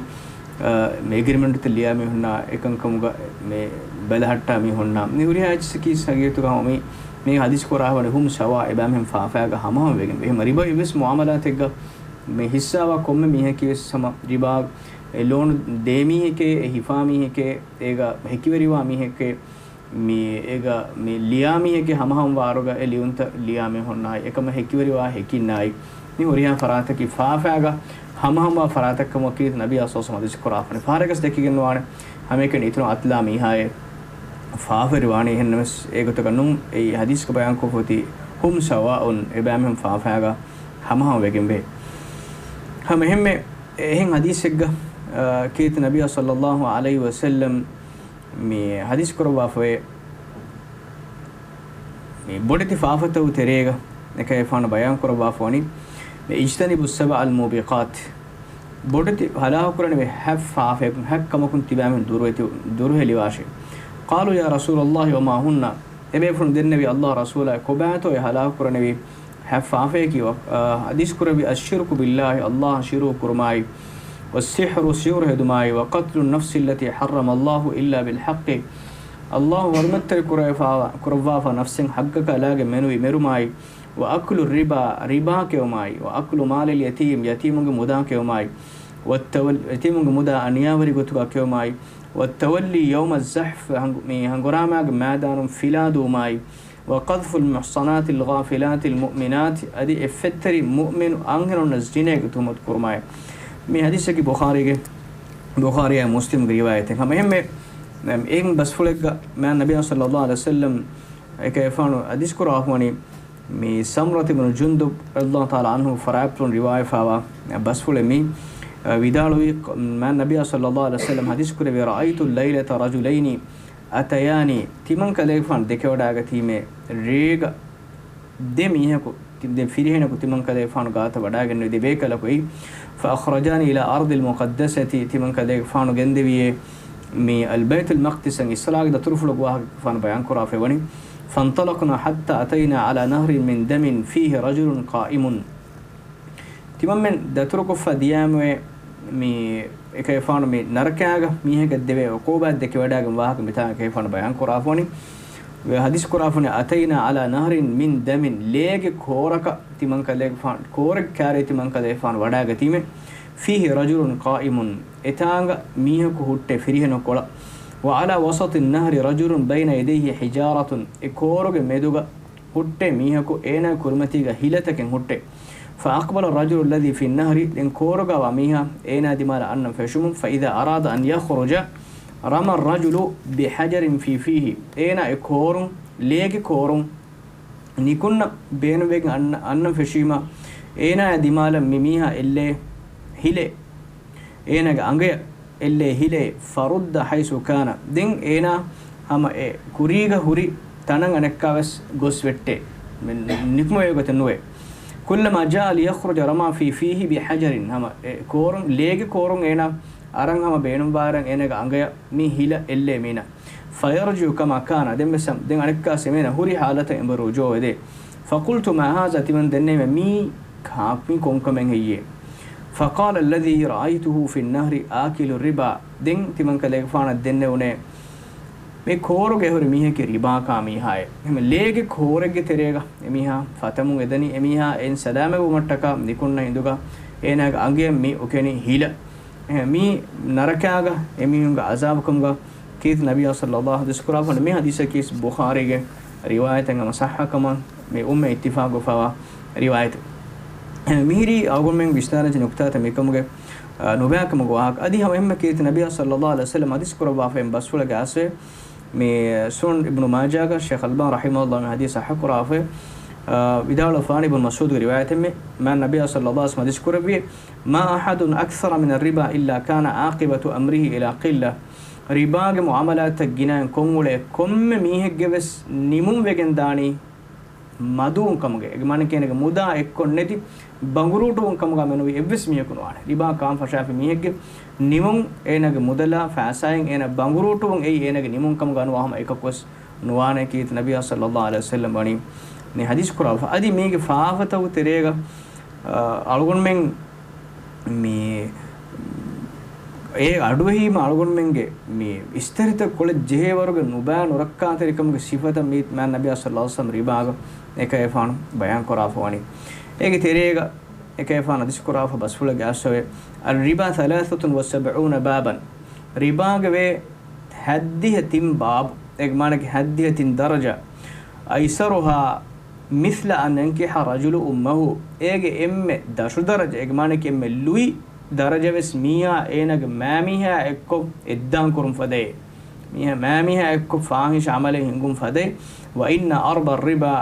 އަ، މި އެގްރިމެންޓްތައް ލިޔާ މީހުންނާ އެކަންކަމުގަ މި ބެލަހައްޓާ މީހުންނާ މި ހުރިހާ އެއްޗަކީ ހަގީގަތުގަ ހަމަ މި، މި ޙަދީޘް ކުރާ ވަނީ ހުމް ސަވާ އެބައިމީހުން ފާފައިގަ ހަމަހަމަ ވެގެން. އެހެން ރިބަވި ވެސް މުޢާމަލާތެއްގަ މި ހިއްސާވާ ކޮންމެ މީހަކީ ވެސް ހަމަ ރިބާ އެ ލޯނު ދޭ މީހެކޭ، އެ ހިފާ މީހެކޭ، އޭގަ ހެކިވެރިވާ މީހެކޭ، މި އޭގަ މި ލިޔާ މީހެއްގެ ހަމަހަމަ ވާރުގަ އެ ލިޔުންތައް ލިޔާ މީހުންނާއި، އެކަމަށް ހެކިވެރިވާ ހެކިންނާއި، މި ހުރިހާ ފަރާތަކީ ފާފައިގަ ހަމަހަމަ ވާ ފަރާތަކަމަކީ ނަބިއްޔާ ޞައްލައްލާހު ޢަލައިހި ވަސައްލަމް ޙަދީޘް ކުރާފަނި. ފަހަރަކަސް ދެކިގެން ނުވާނެ ހަމައެކަނި އިތުރު އަތްލާ މީހާއެއް ފާފަވެރިވާނީ. އެހެންނަމަސް އެގޮތަކަށް ނޫން. އެއީ ޙަދީޘްގަ ބަޔާންކޮށްފަ އޮތީ ހުމް ސަވާއުން، އެބައިމީހުން ފާފައިގަ ހަމަހަމަ ވެގެންވޭ. ހަމަ އެހެންމެ އެހެން ޙަދީޘެއްގަ، އަ، ކީރިތި ނަބިއްޔާ ޞައްލައްލާހު ޢަލައިހި ވަސައްލަމް މި ޙަދީޘް ކުރައްވާފައޭ، މި ބޮޑެތި ފާފަތައް ތެރޭގަ އެކައިފާނު ބަޔާން ކުރައްވާފަވަނީ، މި اجتنبوا السبع الموبقات، ބޮޑެތި ހަލާކުކުރަނިވި ހަތް ފާފައަކުން، ހަތް ކަމަކުން ތިބާމީހުން ދުރުވެތި-، ދުރުހެލިވާށޭ. قالوا يا رسول الله وما هن؟ އެބޭފުޅުން ދެންނެވި، ﷲ ރަސޫލާ، ކޮބާތޯ އެ ހަލާކުކުރަނިވި ހަތް ފާފައަކީ؟ ވަ-، އާ، ޙަދީޘް ކުރެއްވި، الشرك بالله، ﷲ އަށް ޝިރުކު ކުރުމާއި، والسحر، ސިހުރު ހެދުމާއި، وقتل النفس التي حرم الله إلا بالحق، ﷲ ޙުރުމަތްތެރި ކުރެވިފާ-، ކުރައްވާފާ ނަފްސެއް ޙައްޤަކަށް އަލާގެން މެނުވި މެރުމާއި، وأكل الربا، ރިބާ ކެއުމާއި، وأكل مال اليتيم، ޔަތީމުންގެ މުދާ ކެއުމާއި، والتول-، ޔަތީމުންގެ މުދާ އަނިޔާވެރި ގޮތުގަ ކެއުމާއި، والتولي يوم الزحف، ހަނގު-، މި ހަނގުރާމާގެ މައިދާނުން ފިލާ ދުވުމާއި، وقذف المحصنات الغافلات المؤمنات، އަދި އެއްފަތްތެރި މުއުމިނު އަންހެނުންނަށް ޒިނޭގެ ތުހުމަތު ކުރުމާއި. މި ޙަދީޘަކީ ބުޚާރީގެ، ބުޚާރީއާ މުސްލިމްގެ ރިވާޔަތެއް. ހަމަ އެހެންމެ، އެހެން ބަސްފުޅެއްގަ މާތް ނަބިއްޔާ ޞައްލައްލާހު ޢަލައިހި ވަސައްލަމް އެކައިފާނު ޙަދީޘް ކުރާފަވަނީ، މި ސަމްރަތު ބިން ޖުންދުބް ރަޟިޔަﷲ ތަޢާލާ ޢަންހު ފަރާތްޕުޅުން ރިވާޔަތްވާ ބަސްފުޅެއް މި، އަ، ވިދާޅުވީ، މާތް ނަބިއްޔާ ޞައްލައްލާހު ޢަލައިހި ވަސައްލަމް ޙަދީޘް ކުރެއްވި، رأيت الليلة رجلين أتياني، ތިމަންކަލޭގެފާނު ދެކެވަޑައިގަތީމޭ، ރޭގަ ދެ މީހަކު، ތި-، ދެ ފިރިހެނަކު ތިމަންކަލޭގެފާނު ގާތަށް ވަޑައިގެންނެވި ދެ ބޭކަލަކު އެއީ، فأخرجاني إلى أرض المقدسة، ތިމަންކަލޭގެފާނު ގެންދެވިއޭ މި البيت المقدس، އިސްރާގެ ދަތުރުފުޅުގެ ވާހަކަފާނު ބަޔާން ކުރާފައިވަނީ. فانطلقنا حتى أتينا على نهر من دم فيه رجل قائم. ތިމަންމެން ދަތުރުކޮށްފަ ދިޔައިމުވެ، މި އެކައިފާނު މި ނަރަކާގަ މީހަކަށް ދެވޭ ޢުޤޫބާތް ދެކެވަޑައިގެން ވާހަކަ މިތާ އެކައިފާނު ބަޔާން ކުރާފަވަނީ. ވެ ޙަދީޘް ކުރާފަނި، أتينا على نهر من دم، ލޭގެ ކޯރަކަށް ތިމަންކަލޭގެފާނު، ކޯރެއް ކާރޭ ތިމަންކަލޭގެފާނު ވަޑައިގަތީމެ، فيه رجل قائم، އެތާނގަ މީހަކު ހުއްޓޭ ފިރިހެނަކު ކޮޅަށް. وعلى وسط النهر رجل بين يديه حجارة، އެ ކޯރުގެ މެދުގަ ހުއްޓޭ މީހަކު، އޭނާ ކުރިމަތީގަ ހިލަތަކެއް ހުއްޓޭ. فأقبل الرجل الذي في النهر، ދެން ކޯރުގަ ވާ މީހާ އޭނާ ދިމާލަށް އަންނަން ފެށުމުން، فإذا أراد أن يخرج رمى الرجل بحجر في فيه، އޭނާ އެ ކޯރުން، ލޭގެ ކޯރުން ނިކުންނަ ބޭނުންވެގެން އަންނަ، އަންނަން ފެށީމަ، އޭނާއާ ދިމާލަށް މި މީހާ އެއްލޭ ހިލޭ، އޭނާގެ އަނގަޔަށް އެއްލޭ ހިލޭ، فرد حيث كان، ދެން އޭނާ ހަމަ އެ ކުރީގަ ހުރި ތަނަށް އަނެއްކާވެސް ގޮސް ވެއްޓޭ، ނިކުމެވޭ ގޮތެއް ނުވޭ. كلما جاء ليخرج رمى في فيه بحجر، ހަމަ އެ ކޯރުން، ލޭގެ ކޯރުން އޭނާ އަރަން ހަމަ ބޭނުންވާރަން އޭނާގެ އަނގަޔަށް މި ހިލަ އެއްލޭ މީނަ. فيرجع كما كان، ދެންވެސް ދެން އަނެއްކާސް އެމީނަ ހުރި ހާލަތަށް އެނބުރި ރުޖޫޢަވެދޭ. فقلت ما هذا، ތިމަން ދެންނެވި މީ ކާ، މީ ކޮންކަމެއް ހެއްޔޭ؟ فقال الذي رأيته في النهر آكل الربا، ދެން ތިމަން ކަލޭގެފާނަށް ދެންނެވުނޭ މި ކޯރުގަ ހުރި މީހަކީ ރިބާ ކާ މީހާއޭ. އެހެން ލޭގެ ކޯރެއްގެ ތެރޭގަ އެމީހާ ފަތަމުން އެދަނީ، އެމީހާ އެއިން ސަލާމަތްވުމަށްޓަކާ ނިކުންނަ އިނދުގަ އޭނާގެ އަނގަޔަށް މި އުކެނި ހިލަ. އެ، މީ ނަރަކާގަ އެމީހުންގެ ޢަޒާބު ކަމުގަ ކީރިތި ނަބިއްޔާ ޞައްލައްލާހު ޢަލައިހި ވަސައްލަމަ ޙަދީޘް ކުރާފަ، މި ޙަދީޘަކީ ބުޚާރީގެ ރިވާޔަތެއް ހަމަ ޞައްޙަ ކަމަށް މި އުއްމަތް އިއްތިފާޤުވެފަވާ ރިވާޔަތެއް. މިހިރީ އަޅުގަނޑުމެން ވިސްނާލަންޖެ ނުކުތާތައް މިކަމުގެ، އަ، ނުބައިކަމުގެ ވާހަކަ. އަދި ހަމަ އެހެންމެ ކީރިތި ނަބިއްޔާ ޞައްލައްލާހު ޢަލައިހި ވަސައްލަމަ ޙަދީޘް ކުރައްވާފައި ބަސްފުޅެއްގެ އަސްލު މި ސުނަން އިބްނު މާޖާގަ ޝޭޚް އަލްބާނީ ރަޙިމަހުﷲ މި ޙަދީޘް ޞައްޙަ ކުރާފައި، އަ، ވިދާޅުވެފާނެ އިބްނު މަސްޢޫދުގެ ރިވާޔަތެއް މި، މާތް ނަބިއްޔާ ޞައްލައްލާހު ޢަލައިހި ވަސައްލަމަ ޙަދީޘް ކުރެއްވި، ما أحد أكثر من الربا إلا كان عاقبة أمره إلى قلة. ރިބާގެ މުޢާމަލާތަށް ގިނައިން ކޮށްއުޅޭ ކޮންމެ މީހެއްގެ ވެސް ނިމުން ވެގެން ދާނީ މަދުވުން ކަމުގެ، އޭގެ މާނައަކީ އޭނަގެ މުދާ އެއްކޮށް ނެތި ބަނގުރޫޓުވުން ކަމުގަ މެނުވީ އެއްވެސް މީހަކު ނުވާނެ. ރިބާ ކާން ފަށާފި މީހެއްގެ ނިމުން އޭނަގެ މުދަލާ ފައިސާއިން އޭނަ ބަނގުރޫޓުވުން އެއީ އޭނަގެ ނިމުން ކަމުގަ ނުވާ ހަމަ އެކަކުވެސް ނުވާނެ ކީރިތި ނަބިއްޔާ ޞައްލައްލާހު ޢަލައިހި ވަސައްލަމަ ވަނީ މި ޙަދީޘް ކުރާފަ. އަދި މީގެ ފާފަތަކުގެ ތެރޭގަ، އަ، އަޅުގަނޑުމެން މި އެ އަޑުއެހީމަ އަޅުގަނޑުމެންގެ މި އިސްތަށިތައް ކޮޅެއް ޖެހޭ ވަރުގެ ނުބައި ނުރައްކާތެރިކަމުގެ ސިފަތައް މީ މާތް ނަބިއްޔާ ޞައްލައްލާހު ޢަލައިހި ވަސައްލަމަ ރިބާގަ އެކަލޭގެފާނު ބަޔާން ކުރާފަ ވަނީ. އޭގެ ތެރޭގަ އެކަލޭގެފާނު ޙަދީޘް ކުރާފަ ބަސްފުޅެއްގެ އަސްލު، الربا ثلاثة وسبعون بابا، ރިބާގެ ވޭ ހައްދިހަ ތިން ބާބު، އޭގެ މާނައަކީ ހައްދިހަ ތިން ދަރަޖަ، أيسرها مثل أن ينكح الرجل أمه، އޭގެ އެންމެ ދަށު ދަރަޖަ، އޭގެ މާނައަކީ އެންމެ ލުއި ދަރަޖަވެސް މީހާ އޭނާގެ މައިމީހާ އެއްކޮށް އެއްދާން ކުރުން ފަދައޭ. މީހާ މައިމީހާ އެއްކޮށް ފާޙިޝް ޢަމަލެއް ހިނގުން ފަދައޭ. وإن أربى الربا،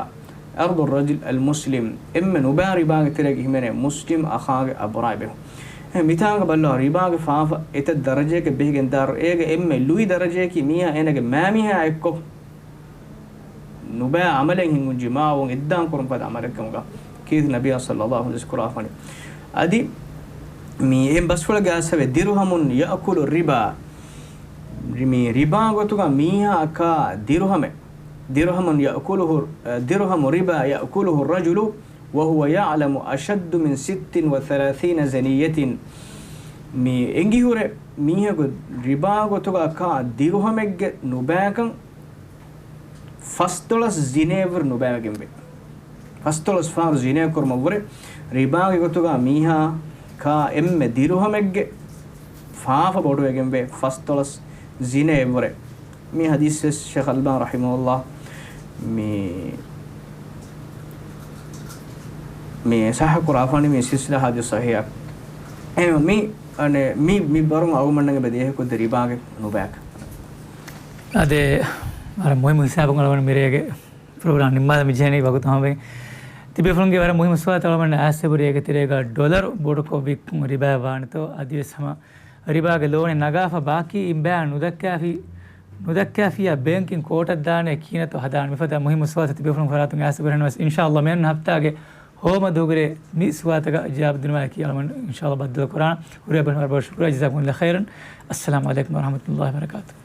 أربى الرجل المسلم، އެންމެ ނުބައި ރިބާގެ ތެރޭގަ ހިމެނޭ މުސްލިމް އަޚާގެ އަބުރާއި ބެހުން. އެ މިތާނގަ ބައްލަވާ، ރިބާގެ ފާފަ އެތައް ދަރަޖައެއްގެ ބެހިގެން ދާއިރު، އޭގެ އެންމެ ލުއި ދަރަޖައަކީ މީހާ އޭނާގެ މައިމީހާ އެއްކޮށް ނުބައި ޢަމަލެއް ހިނގުން ޖިމާވުން އެއްދާން ކުރުން ފަދަ ޢަމަލެއް ކަމުގަ ކީރިތި ނަބިއްޔާ ޞައްލައްލާހު ޢަލައިހި ވަސައްލަމަ ޙަދީޘް ކުރާފަ ވަނީ. އަދި މި އެހެން ބަސްފުޅެއްގެ އަސްލު، درهم يأكل الربا، މި ރިބާ ގޮތުގަ މީހާ ކާ ދިރުހަމެއް، درهم يأكله، درهم ربا يأكله الرجل وهو يعلم أشد من ست وثلاثين زنية. މި އެނގިހުރެ މީހަކު ރިބާ ގޮތުގަ ކާ ދިރުހަމެއްގެ ނުބައިކަން ފަސްދޮޅަސް ޒިނޭއަށްވުރެ ނުބައިވެގެންވޭ. ފަސްދޮޅަސް ފަހަރު ޒިނޭ ކުރުމަށްވުރެ ރިބާގެ ގޮތުގަ މީހާ ކާ އެންމެ ދިރުހަމެއްގެ ފާފަ ބޮޑުވެގެންވޭ ފަސްދޮޅަސް ޒިނޭއަށްވުރެ. މި ޙަދީޘްވެސް ޝޭޚް އަލްބާނީ ރަޙިމަހުﷲ މި، މި ޞައްޙަ ކުރާފަ ވަނީ މި ސިލްސިލާ ޙަދީޘް ޞަޙީޙަށް. އެހެންވީމަ މި، އަނެއް، މި، މި ވަރުން އަޅުގަނޑުމެންނަށް އެބަ ދޭހަކު ދެ ރިބާގެ ނުބައިކަން. އާދެ، ވަރަށް މުހިއްމު ހިސާބުން އަޅުގަނޑު މިރޭގެ ޕްރޮގްރާމް ނިންމާލަން މި ޖެހެނީ ވަގުތު ހަމަވެގެން. ތިބޭފުޅުންގެ ވަރަށް މުހިއްމު ސުވާލުތައް އަޅުގަނޑު އައިސް އެބަހުރި އޭގެ ތެރޭގަ ޑޮލަރު ބޮޑުކޮށް ވިއްކުން ރިބާ ވާނެތޯ؟ އަދިވެސް ހަމަ ރިބާގެ ލޯނެއް ނަގާފަ ބާކީ އިން ބަޔާ ނުދައްކާފި، ނުދައްކާފިއްޔާ ބޭންކިން ކޯޓަށް ދާނެ ކިހިނެއްތޯ ހަދާނެ؟ މިފަދަ މުހިއްމު ސުވާލުތައް ތިބޭފުޅުން ފަރާތުން އައިސް އެބަހުރި ނަމަވެސް، އިންޝާﷲ މިއަންނަ ހަފްތާގެ ހޯމަ ދުވަހުގެ މި ސުވާލުތަކަށް ޖަވާބު ދިނުމާއެކީ އަޅުގަނޑު އިންޝާﷲ ބައްދަލު ކުރާނަން. ހުރިހާ ބައްލަވަން ވަރަށް ބޮޑަށް ޝުކުރާ. ޖަޒާކުމުﷲ ޚައިރަން. އައްސަލާމު ޢަލައިކުމް ވަރަޙްމަތުﷲ ވަބަރަކާތުހު.